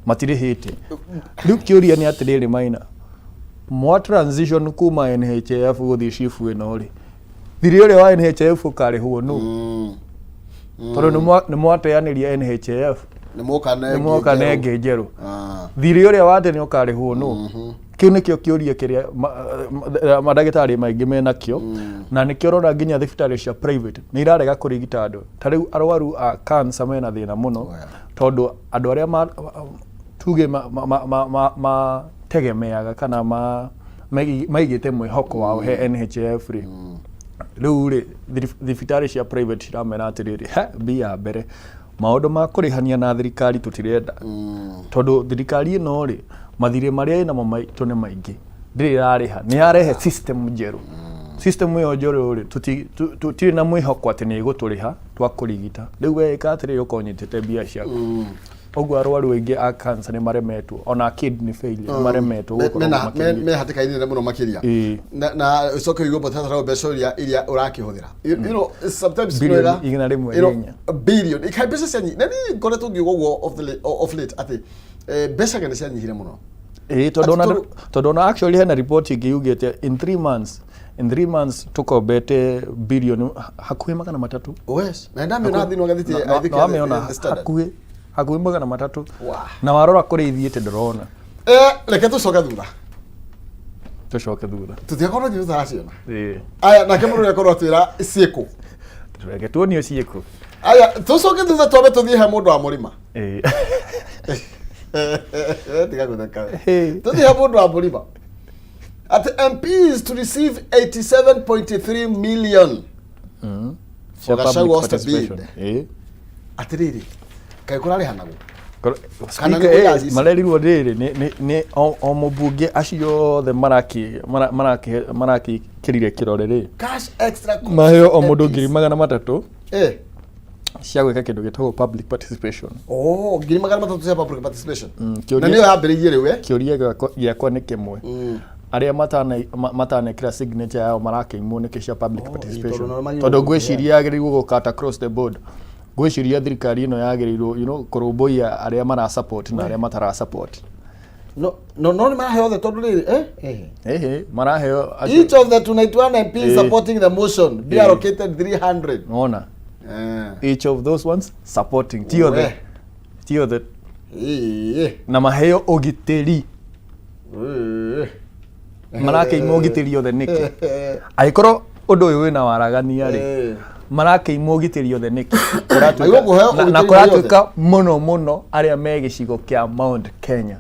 matirĩhĩte. Rĩu kĩũria nĩ atĩrĩrĩ maina, mwa transition kuma NHIF gũthiĩ SHIF ĩno rĩ, thirĩ ũrĩa wa NHIF ũkarĩhwo nũ? Tondũ nĩ mwateanĩria NHIF. Nĩ moka na nĩ ĩngĩ mwoka na njerũ. ĩngĩ njerũ. Thirĩ ũrĩa wa tene ũkarĩhwo nũ? Kĩu nĩkĩo kĩũria kĩrĩa mandagĩtarĩ maingĩ menakĩo, na nĩkĩo ũrona nginya thibitarĩ cia private nĩ irarega kũrigita andũ. Ta rĩu arwaru a cancer mena thĩna mũno, tondũ andũ arĩa tuge mategemeaga kana maigĩte mwĩhoko wao he NHIF rĩ, rĩu rĩ, thibitarĩ cia private ciramera atĩrĩrĩ, "He, mbia mbere, maũndũ ma kũrĩhania na thirikari tũtirenda, tondũ thirikari ĩno rĩ, mathirĩ marĩa ĩnamo maitũ nĩ maingĩ, ndĩrĩ ĩrarĩha, nĩ yarehe system njerũ. System ĩyo njerũ rĩ, tũtirĩ na mwĩhoko atĩ nĩ ĩgũtũrĩha twakũrigita. Rĩu we ĩka atĩrĩrĩ, ũkorwo ũnyitĩte mbia ciaku." Ũguo arwaru aingĩ a cancer nĩ maremetwo, ona kidney failure nĩ maremetwo gũkorwo makĩrigitwo. Me hatĩka-inĩ nene mũno makĩria. Na ũcoke ũigue mũtaratara wa mbeca iria ũrakĩhũthĩra, sometimes Billion wega, 101 inya. Billion ikai mbeca cianyi, na niĩ ngoretwo ngiuga ũguo of late atĩ mbeca ng'ene cianyihire mũno. Ĩĩ, tondũ ona Atĩ tondũ- tondũ ona actually hena report ĩngĩ yugĩte in 3 months tũkombete bilioni hakuhĩ 300. Yes, na ndamĩona thĩinĩ wa gathĩti. I think Na wamĩona. The Standard. Hakuhĩ 300. Wah. Na warora kũrĩa ithiĩte ndũrona. Eh, reke tũcoke thutha. Tũcoke thutha. Tũtigakorwo ithuĩ tũtaraciona. Ĩĩ. Aya, nake mũndũ ũrĩa akorwo atwĩra ciĩkũ. Reke tuonio ciĩkũ. Aya, tũcoke thutha, twambe tũthiĩ he mũndũ wa mũrima. Ĩĩ. Tiga gũtheka we. Hey. Tũthiĩ he mũndũ wa mũrima atĩ MPs to receive 87.3 million Cia for Gachagua public Oyster bid. participation. Ĩĩ. Atĩrĩrĩ, kaĩ kũrarĩhanagwo? Kana Speaker, nĩ kũrĩ ICC? Marerirwo rĩrĩ nĩ o mũmbunge acio othe marakĩrire kĩrore rĩ, Cash extra cost maheo o mũndũ MPs. 300,000. Cia gwĩka kĩndũ gĩtagwo public participation. Oh, 300,000 cia public participation. Kĩũria- Na nĩyo yambĩrĩirie rĩu, eh? Kĩũria gĩakwa nĩ kĩmwe: arĩa matanekĩra signature yao marakĩimwo nĩkĩ cia public Oh, participation? Tondũ nao magĩrĩirwo Tondũ kũhea. ngwĩciria yagĩrĩirwo gũkata across the board. Ngwĩciria thirikari ĩno yagĩrĩirwo kũrũmbũiya arĩa mara support na arĩa matara support. No, nĩ maraheo othe tondũ rĩrĩ, eh? Ĩhĩ, maraheo acio. Each of the 291 MPs supporting the motion be allocated 300. Ona each of those ones supporting, ti othe. Ti othe. Na maheo ũgitĩri. Marakĩimwo ũgitĩri othe nĩkĩ? Angĩkorwo ũndũ ũyũ wĩna waragania rĩ, marakĩimwo ũgitĩri othe nĩkĩ? Magĩrĩirwo kũheo Na ũgitĩri kũratuĩka mũno mũno arĩa me gĩcigo kĩa Mount Kenya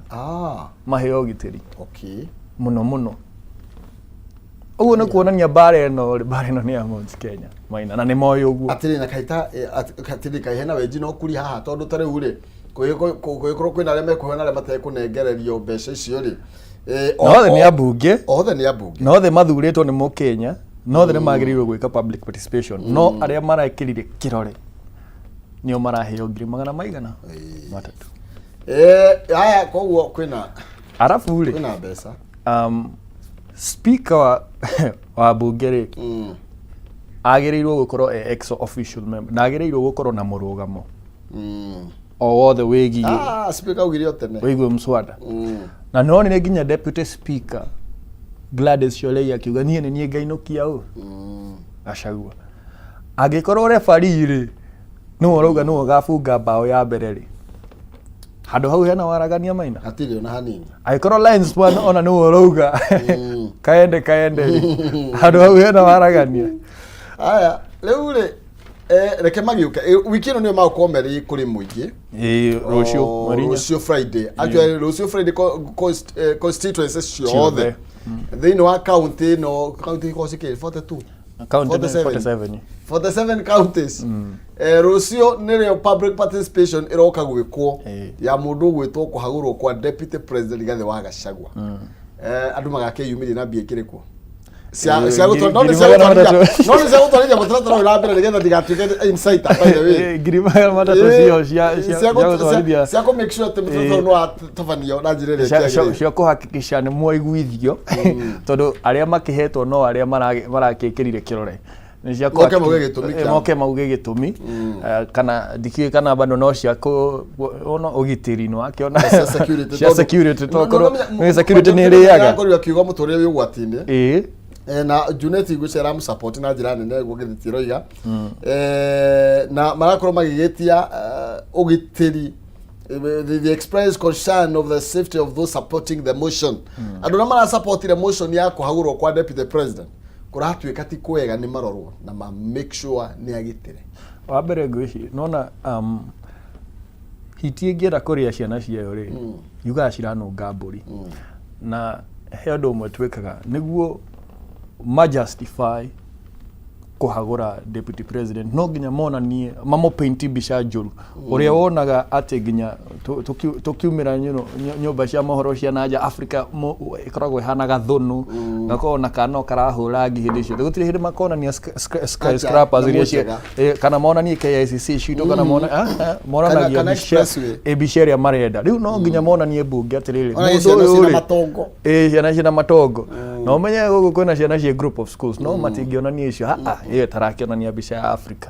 maheo ũgitĩri mũno mũno. Ũguo nĩ kuonania mbara ĩno rĩ, mbara ĩno nĩ ya Mount Kenya maina, na nĩ moĩ ũguo. Atĩrĩ, na kaita atĩrĩ, kaĩ hena wenji no kuri haha? Tondũ ta rĩu rĩ, kũngĩkorwo kwĩna arĩa mekũheo na arĩa matekũnengererio mbeca icio rĩ, Na othe nĩ ambunge. Othe nĩ ambunge. Na othe mathurĩtwo nĩ mũkenya, na othe nĩ magĩrĩirwo gwĩka public participation, no arĩa marekĩrire kĩrore nĩo maraheo ngiri magana maigana matatũ. Haya, koguo kwĩna Arabu rĩ, kwĩna mbeca. Speaker wa bunge rĩ, agĩrĩirwo gũkorwo e ex official member, ndagĩrĩirwo gũkorwo na mũrũgamo o wothe wĩgiĩ Ah, speaker augire o tene. Wĩgiĩ mswada. Na nonire nginya deputy speaker Gladys Shollei akiuga, "Niĩ nĩ niĩ ngainũkia ũ Gachagua." Angĩkorwo referee rĩ, nĩwe ũrauga nĩwe ũgabunga bao ya mbere rĩ, handũ hau hena waragania maina? Hatirĩ ona hanini. Angĩkorwo linesman ona nĩwe ũrauga kaende kaende rĩ, handũ hau hena waragania? Aya, rĩu rĩ, reke magĩũke. Wiki ĩno nĩyo magũkorwo merĩ kũrĩ mũingĩ. Ĩĩ, rũciũ. Oh, mweri 4. Rũciũ Friday. Actually, rũciũ Friday, constituencies ciothe Ciothe. Thĩinĩ wa county ĩno, county ikoragwo cikĩrĩ 42? County nĩ 47. 47. 47 counties. Rũciũ nĩrĩo public participation ĩroka gwĩkwo ya mũndũ ũgwĩtwo kũhagũrwo kwa deputy president Rigathĩ wa Gachagua. Andũ magakĩyumĩria na mbia ikĩrĩ kuo cia no nĩ ngiri cia magana gũtwarithia matatũ. No nĩ cia gũtwarithia mũtaratara ũyũ na mbere nĩgetha ndigatuĩke inciter, by the way. 300,000 ciho cia gũtwarithia. Cia kũ make sure atĩ mũtaratara ũyũ nĩ watabanio na njĩra ĩrĩa ĩkĩagĩrĩire. Cia kũhakikisha nĩ mwaiguithio, tondũ arĩa makĩhetwo no arĩa marakĩkĩrire kĩrore. Nĩ cia Moke mauge gĩtũmi kĩao. Moke mauge gĩtũmi. Kana ndikĩũĩ kana bado no cia kũ ona ũgitĩri nĩ wakĩona. Cia security. Cia security, tokorwo nĩ security nĩ ĩrĩaga. Akorirwo akiuga mũtũrĩre wĩ ũgwati-inĩ. Na Junet ngwĩciria aramũsupport na njĩra nene guo gĩthĩ tiroiga. Na marakorwo magĩgĩtia ũgitĩri. The express concern of the safety of those supporting the motion. Andũ arĩa marasupportire motion ya kũhagũrwo kwa deputy president, kũratuĩka ti kwega, nĩ marorwo na ma make sure nĩ agitĩre. Wa mbere ngwĩciria nona hiti ĩngĩenda kũrĩa ciana ciayo rĩ, yugaga ciranunga mbũri. Na he ũndũ ũmwe twĩkaga nĩguo ma justify kũhagũra deputy president, no nginya monanie mamũpainti mbica njũru ũrĩa wonaga atĩ nginya tũkiumĩra nyũmba cia mohoro cia nanja Africa ĩkoragwo ĩhana gathũnũ, gakoragwo na kana no karahũra ngi hĩndĩ ciothe. Gũtirĩ hĩndĩ makonania skyscrapers Nyamũ iria cia njega. Kana monanie KICC citũ, kana monanagia Kana mbica expressway. Mbica ĩrĩa marenda. Rĩu no nginya monanie mbunge atĩrĩrĩ, Ona mũndũ ciana ũyũ ciĩna rĩ, matongo. Ĩĩ, ciana ciĩna matongo, na ũmenye gũkũ kwĩna ciana ciĩ group of schools, no matingĩonania icio. Ĩyo ĩtarakĩonania mbica ya Africa.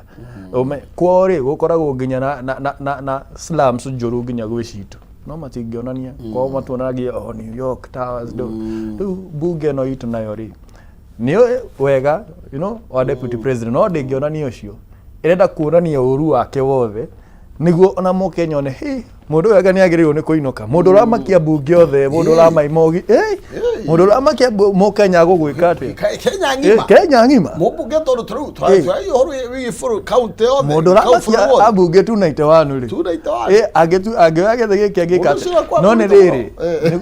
Kwao rĩ, gũkoragwo nginya na slums njũru nginya gwĩ citũ, no matingĩonania. Kwao matuonagia oh, New York Towers. Rĩu mbunge ĩno itũ nayo rĩ, nĩyo wega wa deputy president, no ndĩngĩonania ũcio. Ĩrenda kuonania ũru wake wothe nĩguo ona mũkenya one, "Hey, mũndũ ũyũ anga nĩ agĩrĩirwo nĩ kũinũka, mũndũ ũramakia mbunge othe, mũndũ ũramaima ũgi, hey, mũndũ ũramakia mũkenya agũgwĩka atĩa?" Kenya ng'ima. Kenya ng'ima. Mũmbunge tondũ tarĩu tũragia ũhoro wĩgiĩ bũrũri, county yothe. Mũndũ bũrũri ũramakia wothe. ambunge 291 rĩ. 291. Angĩoya gĩthĩ gĩkĩ angĩka Mũndũ ũcio atĩa? No nĩ akwa rĩrĩ,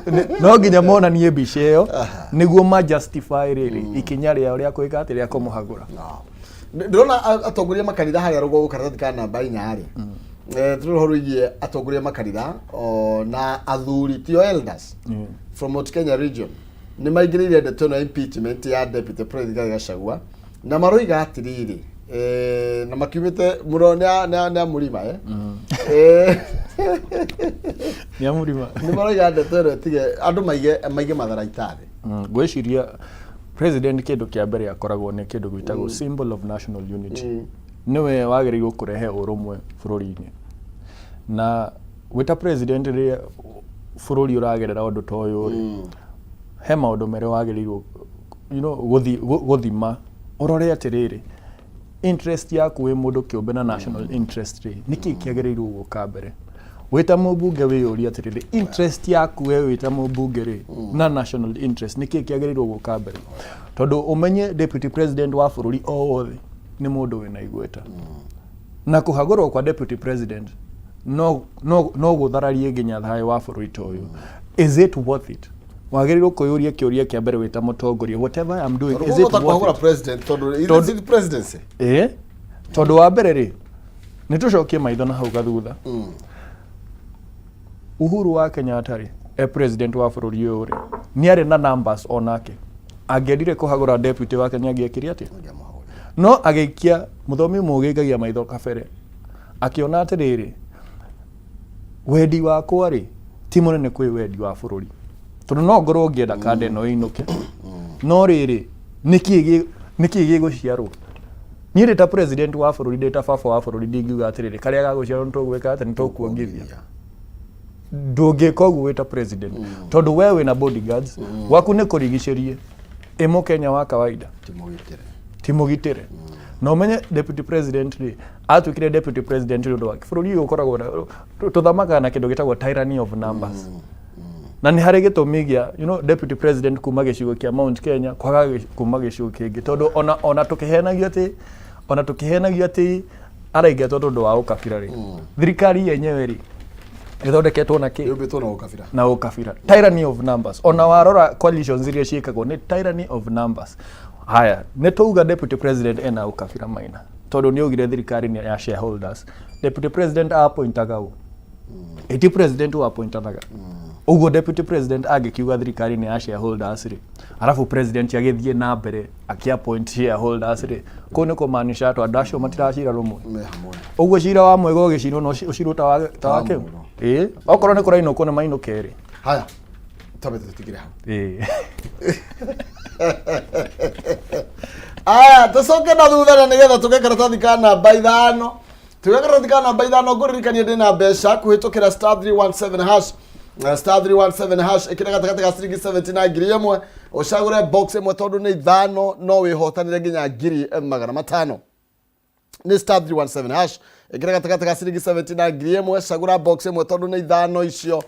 mũno. no nginya monanie mbica ĩyo nĩguo ma justify rĩrĩ ikinya rĩao rĩa kwĩka atĩ rĩa kũmũhagũra. Ndĩrona atongoria makanitha harĩa rũgongo karatathi ka namba 4 rĩ. Tũrĩ ũhoro wĩgiĩ atongoria makanitha na athuri tio elders from Mount Kenya region nĩ maingĩrĩire ndeto ĩno ya impeachment ya deputy president Rigathi Gachagua, na maroiga atĩrĩrĩ, Eh, na makiumĩte mũno nĩ a mũrima eh? Eh, Nĩ a mũrima. Nĩ maroiga ndeto ĩno ĩtige andũ maige matharaita thĩ. Ngwĩciria president kĩndũ kĩa mbere akoragwo nĩ kĩndũ gwĩtagwo symbol of national unity. Nĩwe wagĩrĩirwo kũrehe ũrũmwe bũrũri-inĩ, na gwĩta president rĩrĩa bũrũri ũragerera ũndũ ta ũyũ rĩ, he maũndũ merĩ wagĩrĩirwo gũthima ũrore atĩrĩrĩ, interest yaku wĩ mũndũ kĩũmbe na national interest rĩ, nĩkĩ kĩagĩrĩirwo gũka mbere. Wĩta mũmbunge wĩyũrie atĩrĩrĩ, interest yaku we wĩta mũmbunge rĩ na national interest, nĩkĩ kĩagĩrĩirwo gũka mbere, tondũ ũmenye deputy president wa bũrũri o wothe nĩ mũndũ wĩna igweta, na kũhagũrwo kwa deputy president no gũthararie nginya thayũ wa bũrũri ta ũyũ. Is it worth it? Wagĩrĩirwo kwĩyũria kĩũria kĩa mbere wĩta mũtongoria, whatever I'm doing, is it Tondũ worth kũhagũra it? president tondũ is it presidency? Ĩĩ, tondũ wa mbere rĩ, nĩ tũcokie maitho na hau gathutha. Uhuru wa Kenyatta rĩ, e president wa bũrũri ũyũ rĩ, nĩ arĩ na numbers onake. Angĩendire kũhagũra deputy wake nĩ angĩekire atĩa? No agĩikia mũthomi mũgĩ aikagia maitho kabere, akĩona atĩrĩrĩ, wendi wakwa rĩ ti mũnene kwĩ wendi wa bũrũri, tondũ no ngorwo ngĩenda kanda ĩno ĩinũke, no rĩrĩ, nĩkĩĩ gĩgũciarwo? Niĩ ndĩ ta president wa bũrũri, ndĩ ta baba wa bũrũri, ndingiuga atĩrĩrĩ, karĩa gagũciarwo nĩ tũgwĩka atĩ nĩ tũkuongithia. Ndũngĩka ũguo wĩ ta president, tondũ we wĩna bodyguards gwaku nĩ kũrigicĩrie ĩ mũkenya wa kawaida. Timũgitĩre. Ti mũgitĩre. Na ũmenye deputy president rĩ, atuĩkire deputy president nĩ ũndũ wa bũrũri ũyũ ũkoragwo na tũthamakaga na kĩndũ gĩtagwo tyranny of numbers, na nĩ harĩ gĩtũmi gĩa deputy president kuma gĩcigo kĩa Mount Kenya kwaga kuma gĩcigo kĩngĩ, tondũ ona tũkĩhenagio atĩ araingatwo tondũ wa ũkabira rĩ, thirikari yenyewe rĩ ĩthondeketwo na kĩ? Yũmbĩtwo na ũkabira. Na ũkabira, tyranny of numbers. Ona warora coalitions iria ciĩkagwo nĩ tyranny of numbers. Haya, nĩ tauga deputy president ena ũkabira maina, tondũ nĩ augire thirikari nĩ ya shareholders. Deputy president appointaga ũ? Ĩti president appointanaga ũguo. Deputy president angĩkiuga thirikari nĩ ya shareholders rĩ, arabu president agĩthiĩ na mbere akĩ-appoint shareholders rĩ, kũu nĩ kũmaanisha atĩ andũ acio matiracira rũmwe. Me hamwe. Ũguo cira wa mwega ũgĩcirwo no ũcirwo ta wa kĩu. Mũro. Ĩĩ, okorwo nĩ kũrainũkwo nĩ mainũke rĩ. Haya, twambe tũtigire hau. Ĩĩ. Aya, tũcoke na thutha na nĩgetha tũge karatathi ka namba 5. Tuge karatathi ka namba 5. Ngũririkanie ndĩna mbeca kũhĩtũkĩra *317 hash. Na *317 hash, ĩkĩra gatagatĩ ga ciringi 70 na 1000, ũcagũre box ĩmwe tondũ nĩ ithano, no wĩhotanĩre nginya 500,000. Nĩ *317 hash, ĩkĩra gatagatĩ ga ciringi 70 na 1000, cagũra box ĩmwe tondũ nĩ ithano icio,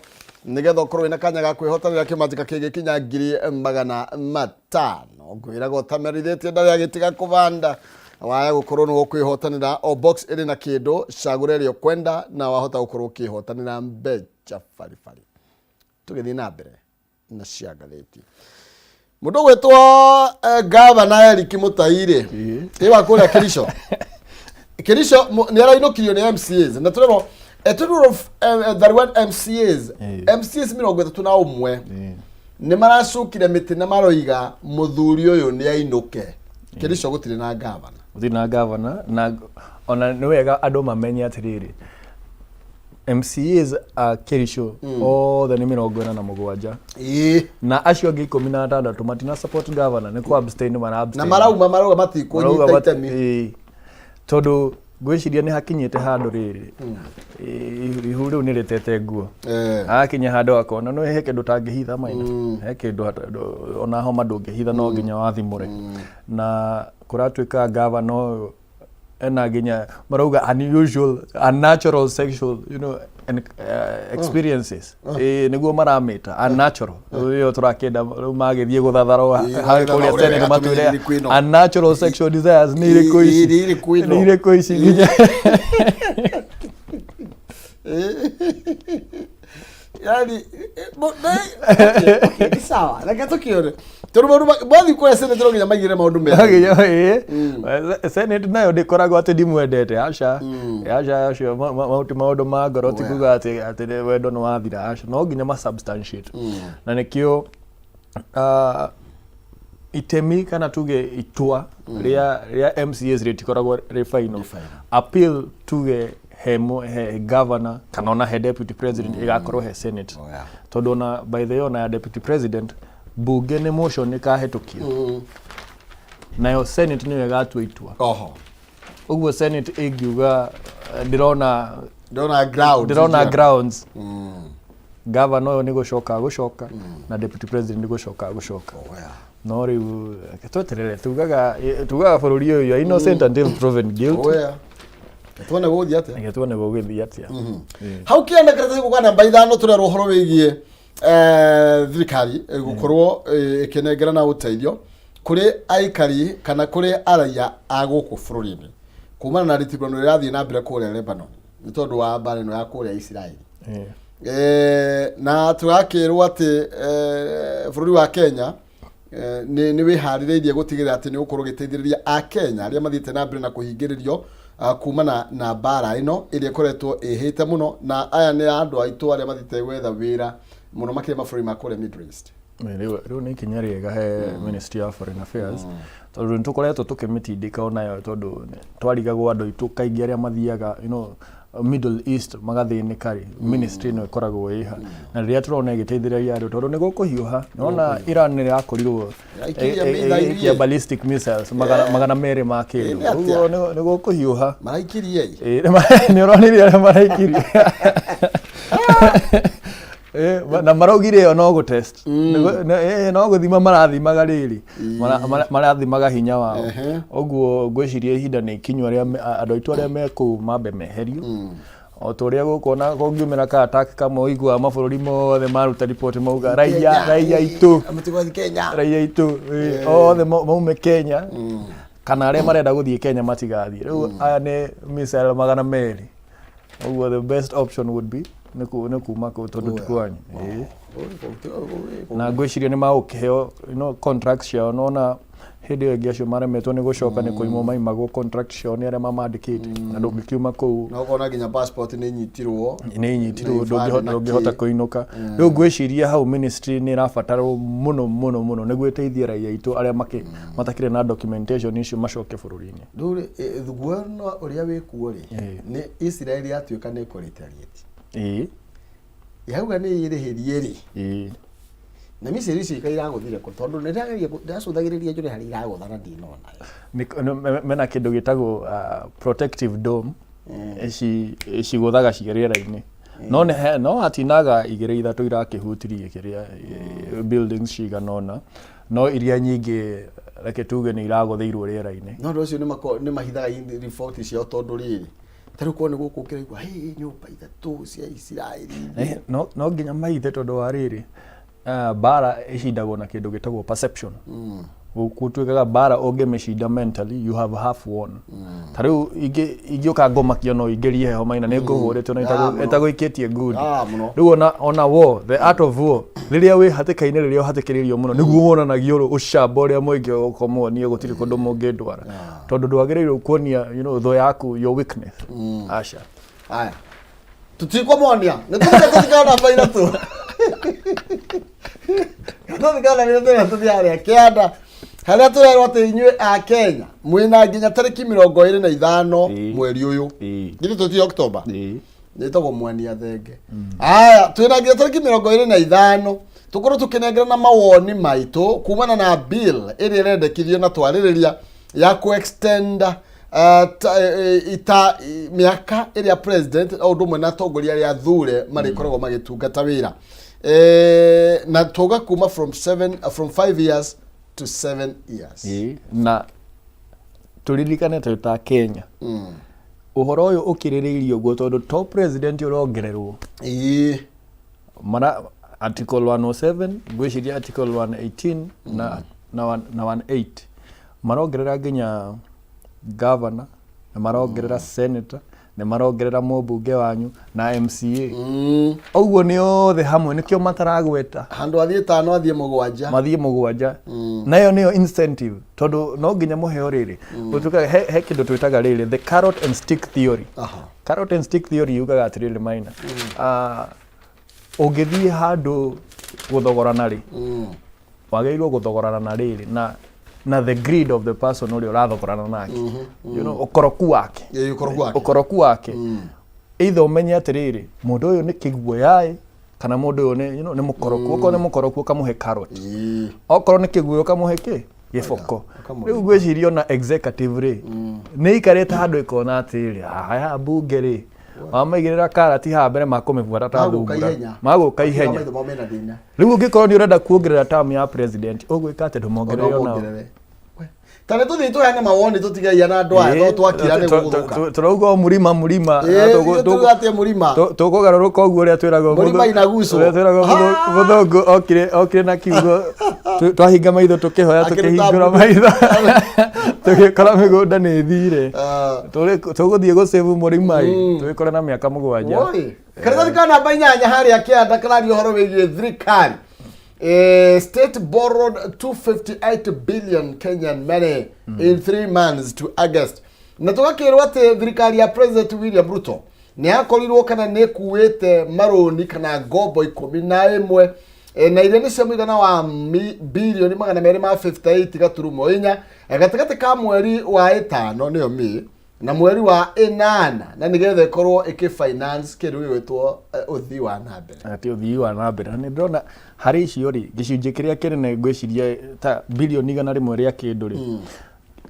nĩgetha ũkorwo wĩna kanya ga kwĩhotanĩra kĩmanjĩka kĩngĩkinya 500,000. Ngwĩraga ũtamerithĩtie ndarĩ agĩtiga kũbanda waya gũkorwo nĩ ũkwĩhotanĩra. O box ĩrĩ na kĩndũ, cagũra ĩrĩa ũkwenda na wahota gũkorwo ũkĩhotanĩra mbeca baribari. Tũgĩthiĩ na mbere na cia ngathĩti, mũndũ ũgwĩtwo gavana Eric Mũtai rĩ, ĩ wa kũrĩa Kericho. Kericho nĩ arainũkirio nĩ MCAs na tũrerwo a total of 31 MCAs, MCAs 31 nĩ maracukire mĩtĩ na maroiga mũthuri ũyũ nĩ ainũke. Kericho gũtirĩ na gavana. Gũtirĩ na gavana, na ona nĩ wega andũ mamenye atĩrĩrĩ, MCAs a Kericho othe nĩ 47, na acio angĩ 16 matina support governor, nĩ ku abstain mara Na abstain. Marauma marauga matikũnyita Marauga itemi. Ĩĩ. Tondũ ngwĩciria nĩ hakinyĩte handũ rĩrĩ, ihu rĩu nĩ rĩtete nguo. Akinya handũ akona no he kĩndũ tangĩhitha maina, he kĩndũ ona homa ndũngĩhitha, no nginya wathimũre. Na kũratuĩka gavana ũyũ ena nginya marauga unusual, unnatural sexual and experiences. Ĩĩ, nĩguo maramĩta unnatural. Rĩu ĩyo tũrakĩenda rĩu magĩthiĩ gũthatharwo harĩ kũrĩa gũthatharwo, Senate wega, matwĩre tũmenye nĩ irĩkũ ĩno. Unnatural sexual desires nĩ irĩkũ ici? Nĩ irĩkũ ĩno? Nĩ irĩkũ ici nginya? Yani okay, ni sawa, reke tukione tondu maundu mathiĩ kũrĩa Senate no nginya maigĩre maũndũ mega. Nginya, ĩĩ, Senate nayo ndĩkoragwo atĩ ndimwendete, aca, aca, acio ti maũndũ ma ngoro, ti kuga atĩ wendo nĩ wathira, aca, no nginya ma substantiate. Na nĩkĩo Itemi kana tuge itua rĩa MCAs rĩtikoragwo rĩ final. Appeal tuge he governor kana ona he deputy president ĩgakorwo he senate. Oh, yeah. Tondũ ona by the way, ona ya deputy president bunge nĩ motion ĩkahĩtũkio, nayo senate nĩyo ĩgatua itua. Ũguo senate ĩngiuga ndĩrona Ndĩrona ground. Ndĩrona grounds, governor ũyũ nĩ gũcoka gũcoka na deputy president nĩ gũcoka gũcoka. Oh, yeah. No rĩu reke tweterere, tugaga bũrũri ũyũ, you are innocent until proven guilty. Oh, yeah. Tuone gũgũthiĩ atĩa. Reke tuone gũgĩthiĩ atĩa. Hau kĩanda karatathi gũka namba 5 tũrerwo ũhoro wĩgiĩ thirikari gũkorwo ĩkĩnengerana ũteithio kũrĩ aikari kana kũrĩ araiya a gũkũ bũrũri-inĩ kumana na rĩtigano rĩrathiĩ na mbere kũrĩa Lebanon nĩ tondũ wa mbara ĩno ya kũrĩa Isiraeli. Na tũrakĩrwo atĩ bũrũri wa Kenya nĩ wĩharĩrĩirie gũtigĩrĩra atĩ nĩ ũgũkorwo ũgĩteithĩrĩria Akenya arĩa mathiĩte na mbere na kũhingĩrĩrio kumana na mbara ĩno ĩrĩa ĩkoretwo ĩhĩte mũno, na aya nĩ andũ aitũ arĩa mathiĩte gwetha wĩra mũno makĩria mabũrũri ma kũrĩa Middle East. Rĩu nĩ ikinya rĩega he Ministry of Foreign Affairs, tondũ nĩ tũkoretwo tũkĩmĩtindĩka onayo, tondũ twarigagwo andũ aitũ kaingĩ arĩa mathiaga Middle East magathĩnĩka rĩ, ministry ĩno ĩkoragwo ĩha, na rĩrĩa tũrona ĩgĩteithĩrĩria andũ, tondũ nĩ gũkũhiũha, nĩwona Iran nĩ ĩrakorirwo Ĩraikirie mĩthairi. ĩgĩikia ballistic missiles 200 ma kĩndũ. Ĩ, nĩ atĩa? Ũguo nĩ gũkũhiũha. Maraikirie. Ĩ, nĩ ũronire arĩa maraikirie. Na maraugire ĩyo no gũtest. No gũthima marathimaga rĩrĩ. Marathimaga hinya wao. Ũguo ngwĩciria ihinda nĩ ikinyu arĩa andũ aitũ arĩa me kũu mambe meherio, o ta ũrĩa gũkũ ona kũngiumĩra ka attack kamwe ũiguaga mabũrũri mothe maruta riboti mauga raia aitũ Mũtigũthiĩ Kenya. Raia aitũ othe maume Kenya kana arĩa marenda gũthiĩ Kenya matigathiĩ. Rĩu aya nĩ missile 200, ũguo the best option would be nĩ kuma kũu tondũ ti kwanyu. Na ngwĩciria nĩ magũkĩheo contract ciao, nona hĩndĩ ĩyo ĩngĩ acio maremetwo nĩ gũcoka nĩ kũimwo maimagwo contract ciao nĩ arĩa mamandĩkĩte, na ndũngĩkiuma kũu. Na ũkona nginya passport nĩ inyitirwo. Nĩ inyitirwo. Na ibandĩ na Ndũngĩhota kĩ. kũinũka. Rĩu ngwĩciria hau ministry nĩ ĩrabatarwo mũno mũno mũno nĩguo ĩteithie raia aitũ arĩa matakĩrĩ na documentation icio macoke bũrũri-inĩ. Rĩu rĩ, guono ũrĩa wĩ kuo rĩ, nĩ Israel yatuĩka nĩ ĩkũ retaliate. Yauga nĩ ĩrĩhĩrie rĩ, na missile icio ikairagũthire kũ? Tondũ nĩ ndĩrageria ndĩracũthagĩrĩria njũre harĩa iragũtha na ndinona. Mena kĩndũ gĩtagwo protective dome, ici cigũthaga ciĩ rĩera-inĩ, no no hatinaga igĩrĩ ithatũ irakĩhutirie kĩrĩa buildings cigana ũna, no iria nyingĩ reke tuge nĩ iragũthĩirwo rĩera-inĩ. No ũndũ ũcio nĩ mahithaga riboti ciao, tondũ rĩrĩ, ta rĩu korwo nĩ gũkũ ũkĩraigua, "Hey, nyũmba ithatũ cia Isiraeli." No nginya maithe, tondũ wa rĩrĩ, mbara ĩcindagwo na kĩndũ gĩtagwo perception. Gũtuĩkaga mbara ũngĩmĩcinda mentally, you have half won. Ta rĩu ingĩũka ngomakia no ingĩrie heho maina nĩ ngũhũrĩtwo na Ah, mũno. ĩtagũikĩtie ngundi. Ah, mũno. Rĩu ona war, the art of war, rĩrĩa wĩ hatĩka-inĩ, rĩrĩa ũhatĩkĩrĩirio mũno, nĩguo wonanagia ũcamba ũrĩa mũingĩ ũkũmuonia gũtirĩ kũndũ mũngĩndwara, tondũ ndwagĩrĩirwo kuonia thũ yaku your weakness, aca. Aya, tutikwamwonia nĩ tũthike tũthika namba 3, tũthika namba 3, tũthiĩ harĩa kĩanda harĩa tũrerwo atĩ inyuĩ a Kenya mwĩna nginya tarĩki 25 mweri ũyũ. Githĩ tũti October? Nĩtagwo Mwania Thenge. Aya, twĩna nginya tarĩki 25 tũkorwo tũkĩnengerana mawoni maitũ kumana na bill ĩrĩa ĩrendekithio na twarĩrĩria ya ku-extend ita mĩaka ĩrĩa president o ũndũ ũmwe na atongoria arĩa athure marĩkoragwo magĩtungata wĩra, na tuga kuma from 5 years to 7 years. Na tũririkane twĩ ta Kenya, ũhoro ũyũ ũkĩrĩrĩirio ũguo tondũ to president ũrongererwo. Mara article 107, ngwĩciria article 118 na 18, marongerera nginya governor, na marongerera senator, nĩ marongerera mũmbunge wanyu na MCA. Ũguo nĩ othe hamwe, nĩkĩo mataragweta. Handũ athiĩ tano athiĩ mũgwanja. Mathiĩ mũgwanja, nayo nĩyo incentive, tondũ no nginya mũheo rĩrĩ. Gũtuĩkaga he kĩndũ twĩtaga rĩrĩ the carrot and stick theory. Carrot and stick theory yugaga atĩrĩrĩ, maina, ũngĩthiĩ handũ gũthogorana rĩ, Wagĩrĩirwo gũthogorana na rĩrĩ na the greed of the person ũrĩa ũrathogorana nake, ũkoroku wake. Ĩĩ, ũkoroku wake. Ũkoroku wake. Either ũmenye atĩrĩrĩ, mũndũ ũyũ nĩ kĩguoya kana mũndũ ũyũ nĩ, nĩ mũkoroku. Okorwo nĩ mũkoroku, ũkamũhe carrot. Okorwo nĩ kĩguoya, ũkamũhe kĩ gĩboko. Ũkamũhe. Rĩu ngwĩciria ona executive rĩ, nĩ ikarĩte handũ ĩkona atĩrĩrĩ, aya mbunge rĩ, wamaigĩrĩra karati haha mbere makũmĩbuata ta Magũka thungura. ihenya. Magũka ihenya. Maitho mao mena thĩna. Rĩu ũngĩkorwo nĩ ũrenda kuongerera term ya president, ũgwĩka atĩ ndũmongerere onao? Ongerere. Ta nĩ tũthiĩ tũheane mawoni, tũtigeia na andũ aya, no twakira nĩ gũgũthũka. Tũrauga o mũrima mũrima. Ĩĩ, ithuĩ tuuga atĩ mũrima. Tũkũgarũrũka ũguo ũrĩa twĩragwo. Mũrima inaguswo. Ũrĩa twĩragwo mũthũngũ okire na kiugo twahinga maitho tũkĩhoya. Akĩruta Tũkĩhingũra mbũri. maitho tũgĩkora mĩgũnda nĩ ĩthire. Ah. Tũgũthiĩ gũcĩbu mũrima ĩ tũgĩkore na mĩaka 7. Oi. Karatathi ka namba 8 harĩa kĩanda kararia ũhoro wĩgiĩ thirikari. State borrowed 258 billion Kenyan money in 3 months to August. Na tũgakĩrwo atĩ thirikari ya President William Ruto nĩ yakorirwo kana nĩ ĩkuĩte marũni kana ngombo 11 na iria nĩ cia mũigana wa birioni 258.4 gatagatĩ ka mweri wa ĩtano, nĩyo May, na mweri wa ĩnana, na nĩgetha ĩkorwo ĩkĩ finance kĩndũ gĩgwĩtwo ũthii wa na mbere. Atĩ ũthii wa na mbere, na nĩ ndĩrona harĩ icio rĩ, gĩcunjĩ kĩrĩa kĩnene ngwĩciria ta birioni 100 rĩa kĩndũ rĩ,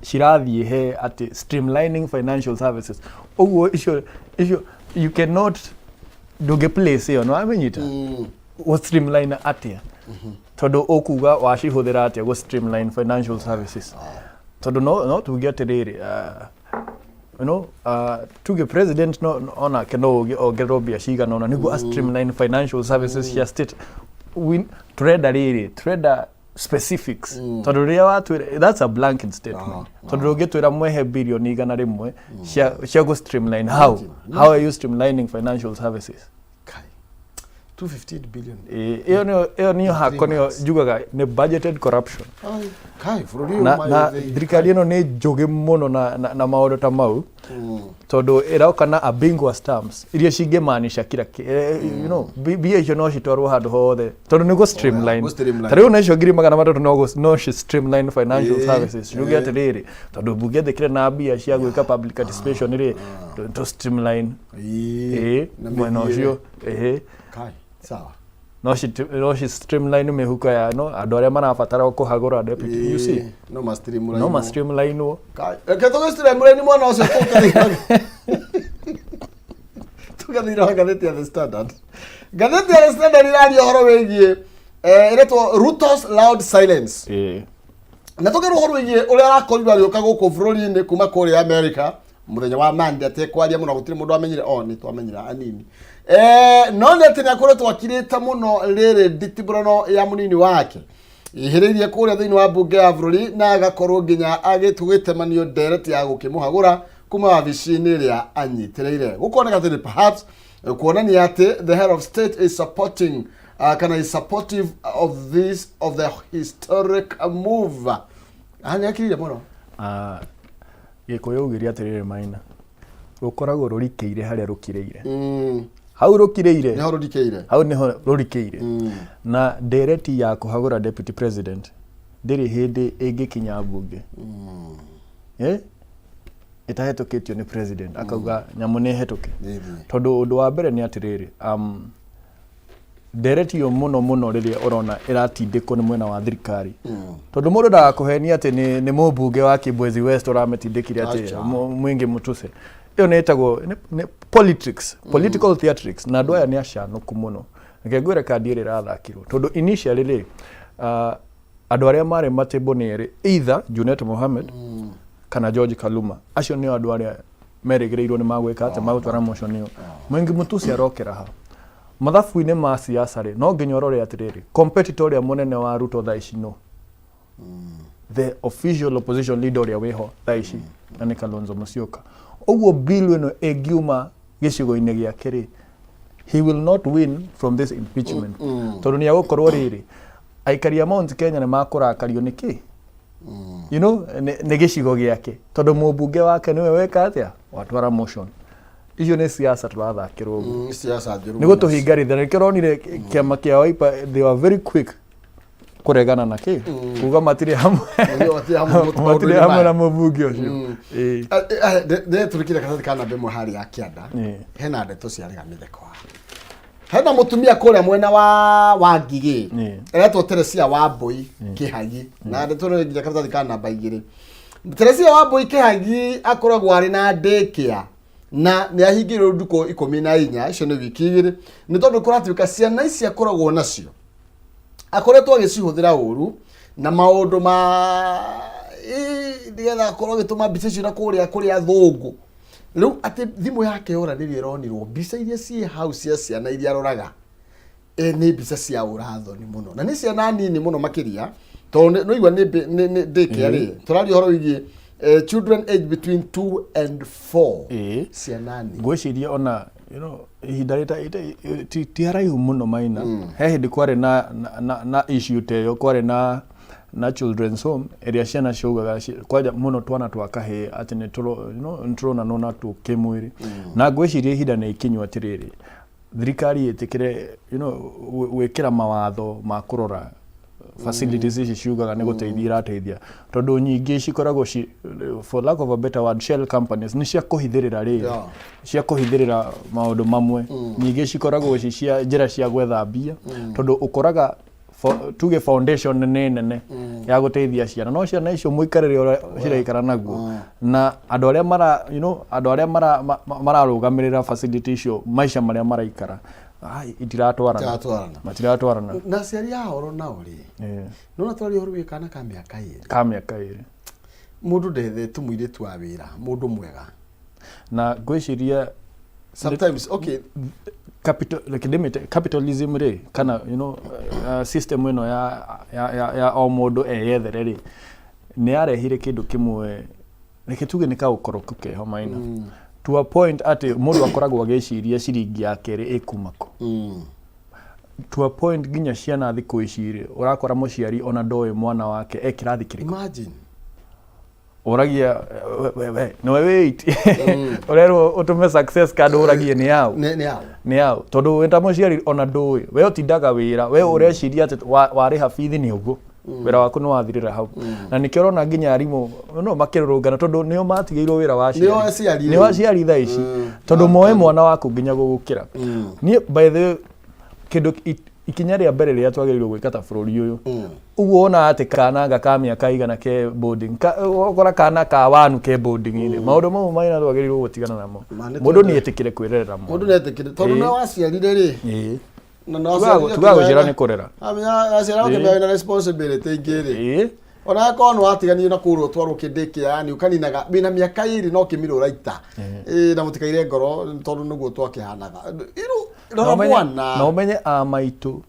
cirathiĩ he atĩ streamlining financial services. Ũguo icio you cannot, ndũngĩ place ĩyo, nĩ wamenyita gũ streamline atĩa, tondũ ũkuga wacihũthĩra atĩa gũ streamline financial services? Tondũ no tuge atĩrĩrĩ, tuge president no onake no ongererwo mbia cigana ũna nĩguo a streamline financial services cia state. Tũrenda rĩrĩ, tũrenda specifics, tondũ rĩrĩa watwĩra, that's a blanket statement, tondũ ndũngĩtwĩra mwehe birioni 100 cia gũ streamline. How are you streamlining financial services? Kai. 258 billion. Ĩyo nĩyo hako nĩyo njugaga nĩ budgeted corruption. Ai, kai, bũrũri ũyũ Na, ũmaĩ na thĩinĩ. thirikari ĩno nĩ njũgĩ mũno na maũndũ ta mau, tondũ ĩroka na ambiguous terms iria cingĩmaanisha kila mbia icio no citwarwo handũ hothe tondũ nĩ gũ streamline. Gũ streamline. Ta rĩu na icio 300,000 no ci streamline financial services, ciuge atĩrĩrĩ, tondũ mbunge ndĩkĩrĩ na mbia cia gwĩka public participation rĩ, tũ streamline. Ĩĩ, ĩĩ na mwena mĩthiĩre. ũcio, ĩĩ. Kai, sawa. No ci streamline mĩhuko ya no andũ arĩa marabatara kũhagũra deputy, you see. Ĩĩ, no ma streamline. No ma streamline. Kai, reke tũgĩ streamline mwena ũcio, tũgathira ngathĩti ya The Standard. Ngathĩti ya The Standard ĩraria ũhoro wĩgiĩ ĩretwo "Ruto's Loud Silence", na tũkerwo ũhoro wĩgiĩ ũrĩa arakorirwo agĩũka gũkũ bũrũri-inĩ kuma kũrĩa America mũthenya wa Monday atekwaria mũno. Gũtirĩ mũndũ wamenyire, o nĩ twamenyire anini, no nĩ atĩ nĩ akoretwo akirĩte mũno rĩrĩ nditibũrano ya mũnini wake ihĩrĩirie kũrĩa thĩinĩ wa mbunge ya bũrũri, na agakorwo nginya agĩtũgĩtemanio ndereti ya gũkĩmũhagũra kuma wabici-inĩ ĩrĩa anyitĩrĩire. Gũkoneka atĩ nĩ perhaps kuonania atĩ the head of state is supporting kana is supportive of this of the historic move. Nĩ akirire mũno. Ah, Gĩkũyũ augire atĩrĩrĩ, maina rũkoragwo rũrikĩire harĩa rũkirĩire. Hau rũkirĩire. Nĩho rũrikĩire. Hau nĩho rũrikĩire, na ndereti ya kũhagũra deputy president ndĩrĩ hĩndĩ ĩngĩkinya mbunge ĩtahetũkĩtio nĩ president akauga nyamũ nĩ hetũke. Nĩ ĩthiĩ. Tondũ ũndũ wa mbere nĩ atĩrĩrĩ, ndereti ĩyo mũno mũno rĩrĩa ũrona ĩratindĩkwo nĩ mwena wa thirikari, tondũ mũndũ ndagakũhenie atĩ nĩ mũmbunge wa Kibwezi West ũramĩtindĩkire atĩ Acha. Mwingi Mutuse. Ĩyo nĩ ĩtagwo nĩ politics, political theatrics, na andũ aya nĩ acanũku mũno. Reke ngwĩre kandi ĩrĩa ĩrathakirwo, tondũ initially rĩ, andũ arĩa marĩ matĩbo nĩ erĩ, either Junet Mohamed kana George Kaluma. Acio nĩo andũ arĩa merĩgĩrĩirwo nĩ magwĩka atĩ magũtwara motion ĩyo. Mwingi Mutuse arokera ha mathabu-inĩ ma siasa rĩ, no nginya ũrore atĩrĩrĩ, competitor ũrĩa mũnene wa Ruto thaa ici no the official opposition leader ũrĩa wĩho thaa ici, na nĩ Kalonzo Musyoka. Ũguo bill ĩno ĩngiuma gĩcigo-inĩ gĩake rĩ, he will not win from this impeachment, tondũ nĩ agũkorwo rĩrĩ, aikari a Mount Kenya nĩ makũrakario nĩ kĩ nĩ gĩcigo gĩake, tondũ mũmbunge wake nĩwe weka atĩa watwara motion. Icio nĩ siasa tũrathakĩrwo ũguo. Siasa njũru Nĩ mũno. Gũtũhingarithia nĩkĩo ũronire kĩama kĩa Wiper, they were very quick. Kũregana na kĩ kuga matirĩ hamwe. Matirĩ hamwe matirĩ maũndũ-inĩ hamwe maya. Na mũmbunge ũcio. Ĩĩ. Ndetũrĩkire karatathi ka namba ĩmwe harĩa kĩanda. Hena ndeto ciarega mĩtheko haha. Hena mũtumia kũrĩa mwena wa Ngigĩ aretwo Teresia wa Mbũi Kĩhagi, na ndeto ĩno nginya karatathi ka namba 2. Teresia wa Mbũi Kĩhagi akoragwo arĩ na daycare na nĩ ahingĩirwo ndukũ 14, icio nĩ wiki 2, nĩ tondũ kũratuĩka ciana ici akoragwo nacio akoretwo agĩcihũthĩra ũru na maũndũ ma nĩgetha akorwo agĩtũma mbica icio na kũrĩa kũrĩ athũngũ. Rĩu atĩ thimũ yake yora rĩrĩa ĩronirwo mbica iria ciĩ hau cia ciana iria aroraga, nĩ mbica cia ũrathoni mũno na nĩ ciana nini mũno makĩria, tondũ nĩwaigua nĩ daycare rĩ, tũraria ũhoro wĩgiĩ children age between 2 and 4. Ciana nini. Ngwĩciria ona ihinda rĩta ti haraihu mũno maina, he hĩndĩ kwarĩ na issue ta ĩyo, kwarĩ na children's home ĩrĩa ciana ciaugaga kwanja mũno twana twa kahĩĩ atĩ nĩ tũronanwo na tũ kĩmwĩrĩ. Na ngwĩciria ihinda nĩ ikinyu atĩrĩrĩ thirikari ĩtĩkĩre gwĩkĩra mawatho ma kũrora facilities ici ciugaga nĩ gũteithia irateithia, tondũ nyingĩ cikoragwo ci, for lack of a better word, shell companies, nĩ cia kũhithĩrĩra rĩrĩ cia kũhithĩrĩra maũndũ mamwe. Nyingĩ cikoragwo ci cia njĩra cia gwetha mbia, tondũ ũkoraga tuge foundation nĩ nene ya gũteithia ciana, no ciana icio mũikarĩre ũrĩa ciraikara naguo na andũ arĩa mara you know andũ arĩa mararũgamĩrĩra facility icio, maica marĩa maraikara, ai, itiratwarana. Itiratwarana. Matiratwarana. Na aciari a oro nao rĩ, nona twaria ũhoro wĩgiĩ kana ka mĩaka 2. Ka mĩaka 2. Mũndũ ndethete mũirĩtu wa wĩra, mũndũ mwega. Na ngwĩciria sometimes, okay, capital, reke ndĩmĩte capitalism rĩ, kana system ĩno ya o mũndũ eyethere rĩ, nĩ yarehire kĩndũ kĩmwe, reke tuge nĩ kaũkoroku keho maina, to a point atĩ mũndũ akoragwo agĩciria ciringi ya kerĩ ĩkuma kũ. To a point nginya ciana thikũ ici rĩ, ũrakora mũciari ona ndoĩ mwana wake e kĩrathi kĩrĩkũ. Imagine. Ũragia we nĩwe wĩ ũrerwo ũtũme success card, ũragie nĩ yaũ. Nĩ yao. Nĩ yaũ, tondũ wĩ ta mũciari ona ndũĩ, we ũtindaga wĩra, we ũreciria atĩ warĩha bithi nĩ ũguo wĩra waku nĩ wathirĩra hau. Na nĩkĩo ũrona nginya arimũ no makĩrũrũngana, tondũ nĩo matigĩirwo wĩra wa Nĩo aciari. Nĩo aciari thaa ici, tondũ moe mwana waku nginya gũgũkĩra. Niĩ, by the way, kĩndũ ikinya rĩa mbere rĩrĩa twagĩrĩirwo gwĩka ta bũrũri ũyũ, ũguo wonaga atĩ kananga ka mĩaka igana ke boarding, ũgakora kana ka wanu ke boarding-inĩ, maũndũ mau maina twagĩrĩirwo gũtigana namo. Ma, nĩ Mũndũ nĩ etĩkĩre kwĩrerera mũndũ mwana. nĩ etĩkĩre tondũ nĩ waciarire rĩ. Na nĩ waciarire. Tugaga gũciara nĩ kũrera. Aciara ũkĩmenya wĩna responsibility ingĩ rĩ, ona akorwo nĩ watiganire na kũrwo twarwo kĩndĩ kĩa yani ũkaninaga wĩna mĩaka 2 no kĩmira ũraita. Ĩ, na mũtikaire ngoro tondũ nĩguo twakĩhanaga iru rora mwana. Na ũmenye a maitũ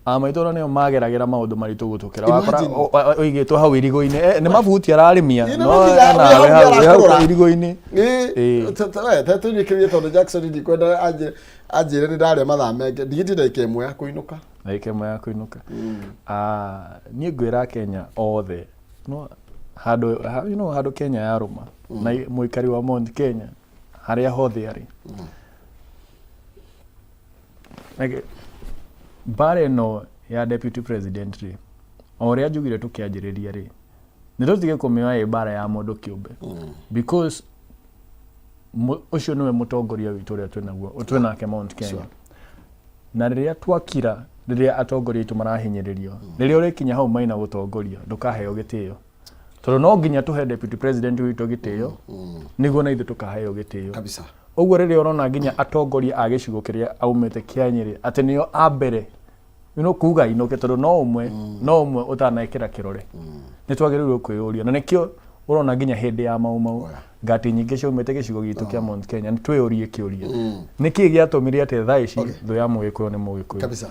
ona nĩo mageragĩra maũndũ maritũ gũtũkĩra. Wakora Imagine. ũigĩtwo hau irigo-inĩ, nĩ mabuti ararĩmia, Ĩ, nĩ no mabuti nawe wĩ hau hau wĩ hau arakũrora. irigo-inĩ. Ĩ. Tũnyĩkĩrie tondũ Jackson ndikwenda anjĩre nĩ ndarĩa mathaa mengĩ, ndigĩtie ndagĩka 1 ya kũinũka. Ndagĩka 1 ya kũinũka. Ah, niĩ ngwĩra Kenya othe no handũ handũ Kenya yarũma na mũikari wa Mount Kenya harĩa hothe arĩ. Like, mbara ĩno ya deputy president rĩ, o ũrĩa njugire tũkĩanjĩrĩria rĩ, nĩ tũtige kũmĩoya ĩ mbara ya mũndũ kĩũmbe, because ũcio nĩwe mũtongoria witũ ũrĩa twĩnaguo twĩnake Mount Kenya. Na rĩrĩa twakira, rĩrĩa atongoria aitũ marahinyĩrĩrio, rĩrĩa ũrĩkinya hau maina gũtongoria, ndũkaheo gĩtĩo, tondũ no nginya tũhe deputy president witũ gĩtĩo nĩguo na ithuĩ tũkaheo gĩtĩo. Kabisa. Ũguo rĩrĩa ũrona nginya atongoria a gĩcigo kĩrĩa aumĩte kĩa Nyĩrĩ atĩ nĩo a mbere kuga inũke, tondũ no ũmwe ũtanekĩra kĩrore, nĩ twagĩrĩirwo kwĩyũria. Na nĩkĩo ũrona nginya hĩndĩ ya Mau Mau ngati nyingĩ ciaumĩte gĩcigo gitũ kĩa Mount Kenya. Nĩ twĩyũrie kĩũria, nĩkĩ gĩatũmire atĩ thaa ici thũ ya Mũgĩkũyũ nĩ Mũgĩkũyũ? Kabisa.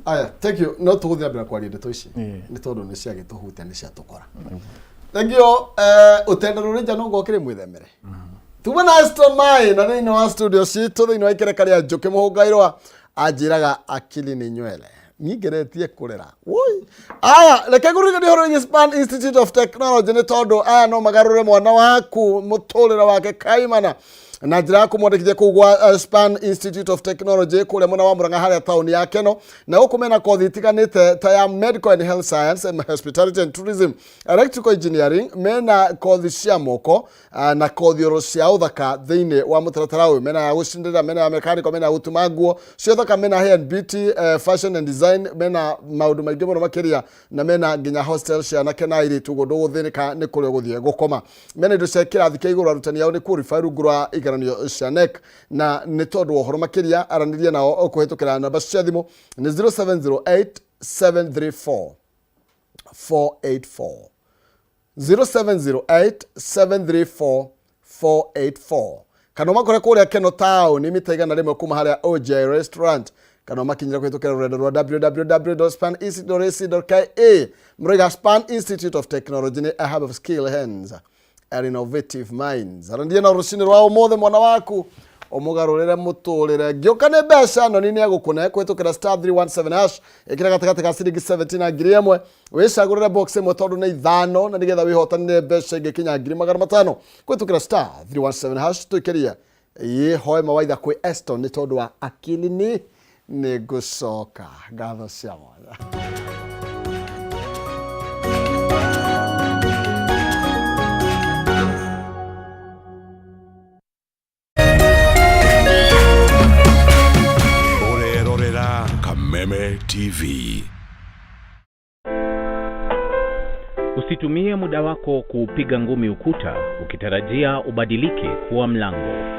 Aya, thank you. No tũgũthiĩ na mbere kwaria ndeto ici nĩ tondũ nĩ ciagĩtũhutia, nĩ ciatũkora. Thank you. Ũtenda rũrĩnja no ngokĩrĩ mwĩthemere tuma na Aston Mai na thĩinĩ wa studio citũ, thĩinĩ wa ikereka rĩa Njũkĩ Mũhũngairwa anjĩraga akili nĩ nywele, niĩ ngeretie kũrera woi. Aya, reke ngũririkanie ũhoro wĩgiĩ Span Institute of Technology, nĩ tondũ aya no magarũre mwana waku mũtũrĩre wake kaimana. Na njĩra ya kũmwandĩkithia kũu gwa Span Institute of Technology kũrĩa mwena wa Murang'a harĩa taũni ya Keno. Na gũkũ mena kothi itiganĩte ta ya Medical and Health Science, Hospitality and Tourism, Electrical Engineering, mena kothi cia moko na kothi oro cia ũthaka thĩinĩ wa mũtaratara ũyũ. Mena ya gũcindĩrĩra, mena ya mechanical, mena ya gũtuma nguo cia ũthaka, mena hair and beauty, fashion and design, mena maũndũ maingĩ mũno makĩria, na mena nginya hostel cia anake na airĩtu, ũguo ndũgũthĩnĩka nĩ kũrĩa ũgũthiĩ gũkoma. Mena indo cia kĩrathi kĩa igũrũ, arutani ao nĩ qualify rungu rwa igeranio cia KNEC. Na nĩ tondũ wa ũhoro makĩria, aranĩria nao kũhĩtũkĩra namba cia thimũ nĩ 0708 734 484, 0708 734 484, kana ũmakore kũrĩa Keno town, mita 100 kuma harĩa OJ Restaurant, kana ũmakinyĩra kũhĩtũkĩra rũrenda rwa www.spaninstitute.ac.ke. Mũraiga Span Institute of Technology nĩ a hub of skill hands and innovative minds. Arandia na rũcinĩ rwa ũmũthĩ mwana waku ũmũgarũrĩre mũtũrĩre. Ngĩũka nĩ mbeca noni nĩ egũkũne kũhĩtũkĩra star 317 hash. Ĩkĩra gatagatĩ ka ciringi 70 na 1000, wĩcagũrĩre box ĩmwe tondũ nĩ ithano, na nĩgetha wĩhotanĩre mbeca ingĩkinya 500,000 kũhĩtũkĩra star 317 hash. Tũikĩrie ĩhoe mawaitha kwĩ Eston nĩ tondũ wa akili nĩ ngũcoka. Ngatho cia mwanya. Ũrerorera Kameme TV. Usitumie muda wako kuupiga ngumi ukuta ukitarajia ubadilike kuwa mlango.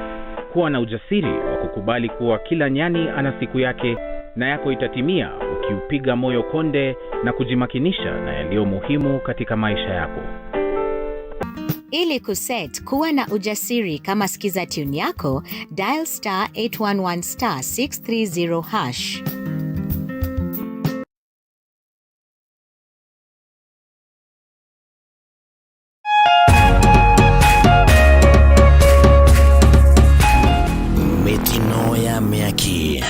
Kuwa na ujasiri wa kukubali kuwa kila nyani ana siku yake na yako itatimia ukiupiga moyo konde na kujimakinisha na yaliyo muhimu katika maisha yako. Ili kuset kuwa na ujasiri kama skiza tune yako, dial star 811 star 630 hash. Mĩtino ya mĩaki,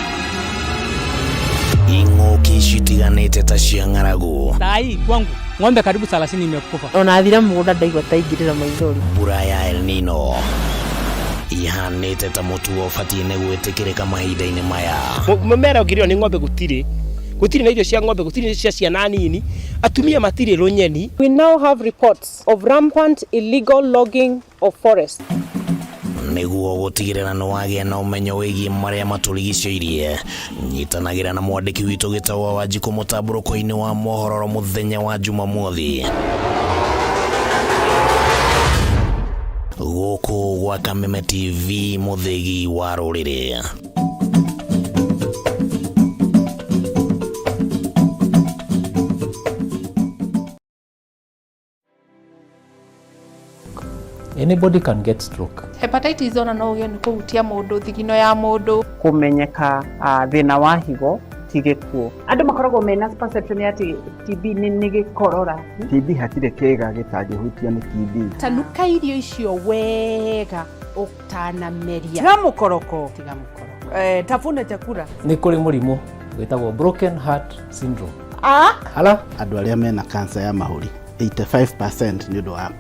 ing'ũki citiganĩte ta cia ng'aragu, Saa hii kwangu ng'ombe karibu 30 imekufa. Ona thira mũgũnda ndaigua ta ingĩrĩra maithori. Mbura ya El Nino ihanĩte ta mũtugo ũbatiĩ nĩ gwĩtĩkĩrĩka mahinda-inĩ maya. Mũmera ũngĩrĩo nĩ ng'ombe gũtirĩ, gũtirĩ na irio cia ng'ombe, gũtirĩ cia ciana nini, atumia matirĩ rũnyeni. We now have reports of rampant illegal logging of forests. Nĩguo gũtigĩrĩra nĩ wagĩa na ũmenyo wĩgiĩ marĩa matũrigicĩirie, nyitanagĩra na mwandĩki witũ Gĩtaũ wa Wanjikũ mũtambũrũko-inĩ wa mohoro mũthenya wa Jumamothi gũkũ gwa Kameme TV, mũthĩgi wa rũrĩrĩ. Anybody can get stroke. Hepatitis ona no ũgĩe nĩ kũhutia mũndũ, thigino ya mũndũ. Kũmenyeka thĩna wa higo ti gĩkuũ. Andũ makoragwo mena perception ya atĩ TB nĩ gĩkorora. TB hatirĩ kĩga gĩtangĩhutio nĩ TB. Tanuka irio icio wega ũtanameria. Tiga mũkoroko. Tiga mũkoroko. Tafuna chakula. Nĩ kũrĩ mũrimũ wĩtagwo broken heart syndrome. Ah? Ala? Andũ arĩa mena cancer ya mahũri 85% nĩ ũndũ wa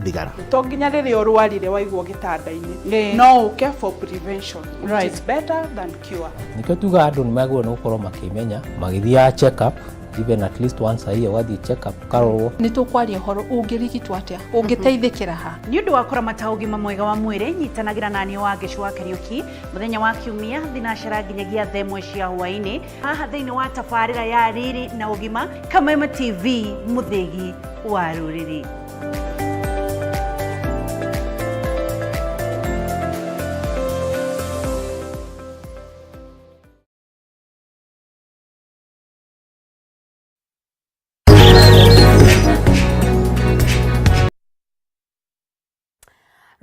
thigara. To nginya rĩrĩa ũrwarire waigwo gĩtanda-inĩ, no ũke for prevention, which is better than cure. Nĩkĩo tugaga andũ nĩ magĩrĩirwo nĩ gũkorwo makĩmenya magĩthiaga check up even at least once a year, ũgathiĩ check up ũkarorwo. Nĩ tũkwaria ũhoro ũngĩrigitwo atĩa, ũngĩteithĩkĩra ha. Nĩ ũndũ wa kũramata ũgima mwega wa mwĩrĩ, nyitanagĩra naniĩ wa Ngĩcu wa Kariũki mũthenya wa Kiumia thinacara nginyagia thaa 1 cia hwaĩ-inĩ haha thĩinĩ wa tabarĩra ya Riri na Ũgima, Kameme TV, mũthĩgi wa rũrĩrĩ.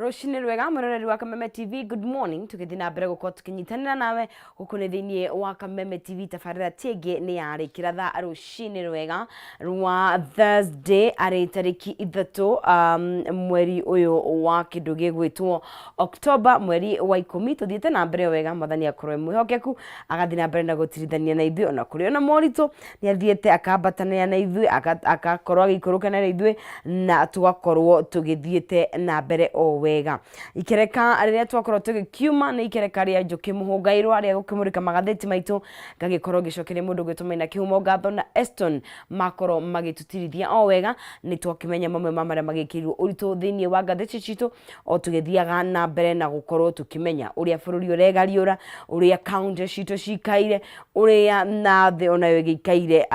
Rũcinĩ rwega mwĩroreri wa Kameme TV, good morning. Tũgĩthiĩ na mbere gũkorwo tũkĩnyitanĩra nawe gũkũ nĩ thĩinĩ wa Kameme TV. Tabarĩra ti ĩngĩ nĩ yarĩkĩra thaa rũcinĩ rwega rwa Thursday, arĩ tarĩki 3 mweri ũyũ wa kĩndũ gĩgwĩtwo October, mweri wa 10. Tũthiĩte na mbere wega, mwathani akorwo e mwĩhokeku, agathiĩ na mbere na gũtirithania na ithuĩ ona kũrĩ ona moritũ. Nĩ athiĩte akambatanĩra na ithuĩ, akakorwo agĩikũrũkana na ithuĩ, na tũgakorwo tũgĩthiĩte na mbere o wega. Wega. Ikereka rĩrĩa twakorwo tũgĩkiuma nĩ ikereka rĩa Njũkĩ Mũhũngairwa rĩa gũkĩmũrĩka magathĩti maitũ, ngagĩkorwo ngĩcokeria mũndũ ũgwĩtwo Maina Kĩhumo ngatho na Eston makorwo magĩtũtirithia o wega. Nĩ twakĩmenya mamwe ma marĩa magĩkĩrirwo ũritũ thĩinĩ wa ngathĩti citũ o tũgĩthiaga na mbere na gũkorwo tũkĩmenya ũrĩa bũrũri ũregariũra, ũrĩa kaunti citũ cikaire, ũrĩa na thĩ onayo ĩgĩikaire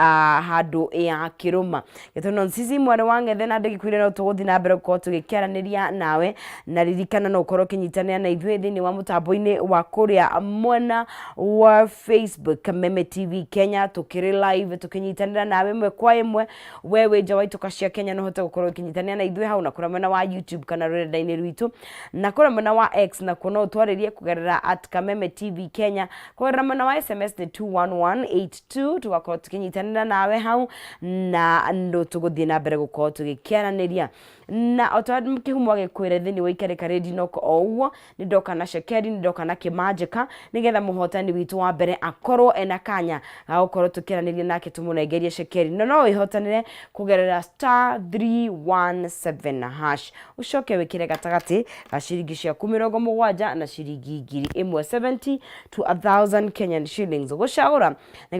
handũ ya kĩrũma. Gĩtono Nsisi mwarĩ wa Ng'ethe na ndĩgĩkwĩre no tũgũthiĩ na mbere gũkorwo tũgĩkĩaranĩria nawe, na ririkana no ũkorwo ũkĩnyitanĩra na ithuĩ thĩinĩ wa mũtambo-inĩ wa kũrĩa mwena wa Facebook Kameme TV Kenya, tũkĩrĩ live tũkĩnyitanĩra nawe ĩmwe kwa ĩmwe. We wĩ nja wa itoka cia Kenya no ũhote gũkorwo ũkĩnyitanĩra na ithuĩ hau, na kũrĩa mwena wa YouTube kana rũrenda-inĩ rwitũ, na kũrĩa mwena wa X nakuo no ũtwarĩrie kũgerera at Kameme TV Kenya. Kũgerera mwena wa SMS nĩ 21182, tũgakorwo tũkĩnyitanĩra nawe hau na no tũgũthiĩ na mbere gũkorwo tũgĩkĩaranĩria. Na o ta kĩhumo agĩkwĩra thĩinĩ wa ikereka rĩndi noko o ũguo, nĩ ndoka na cekeri, nĩ ndoka na kĩmanjĩka nĩgetha mũhotani witũ wa mbere akorwo ena kanya ga gũkorwo tũkĩaranĩria nake tũmũnengerie cekeri. Na no wĩhotanĩre kũgerera star 317 hash, ũcoke wĩkĩre gatagatĩ ga ciringi ciaku 70 na ciringi 1000, 70 to 1000 Kenyan shillings. Gũcagũra nĩ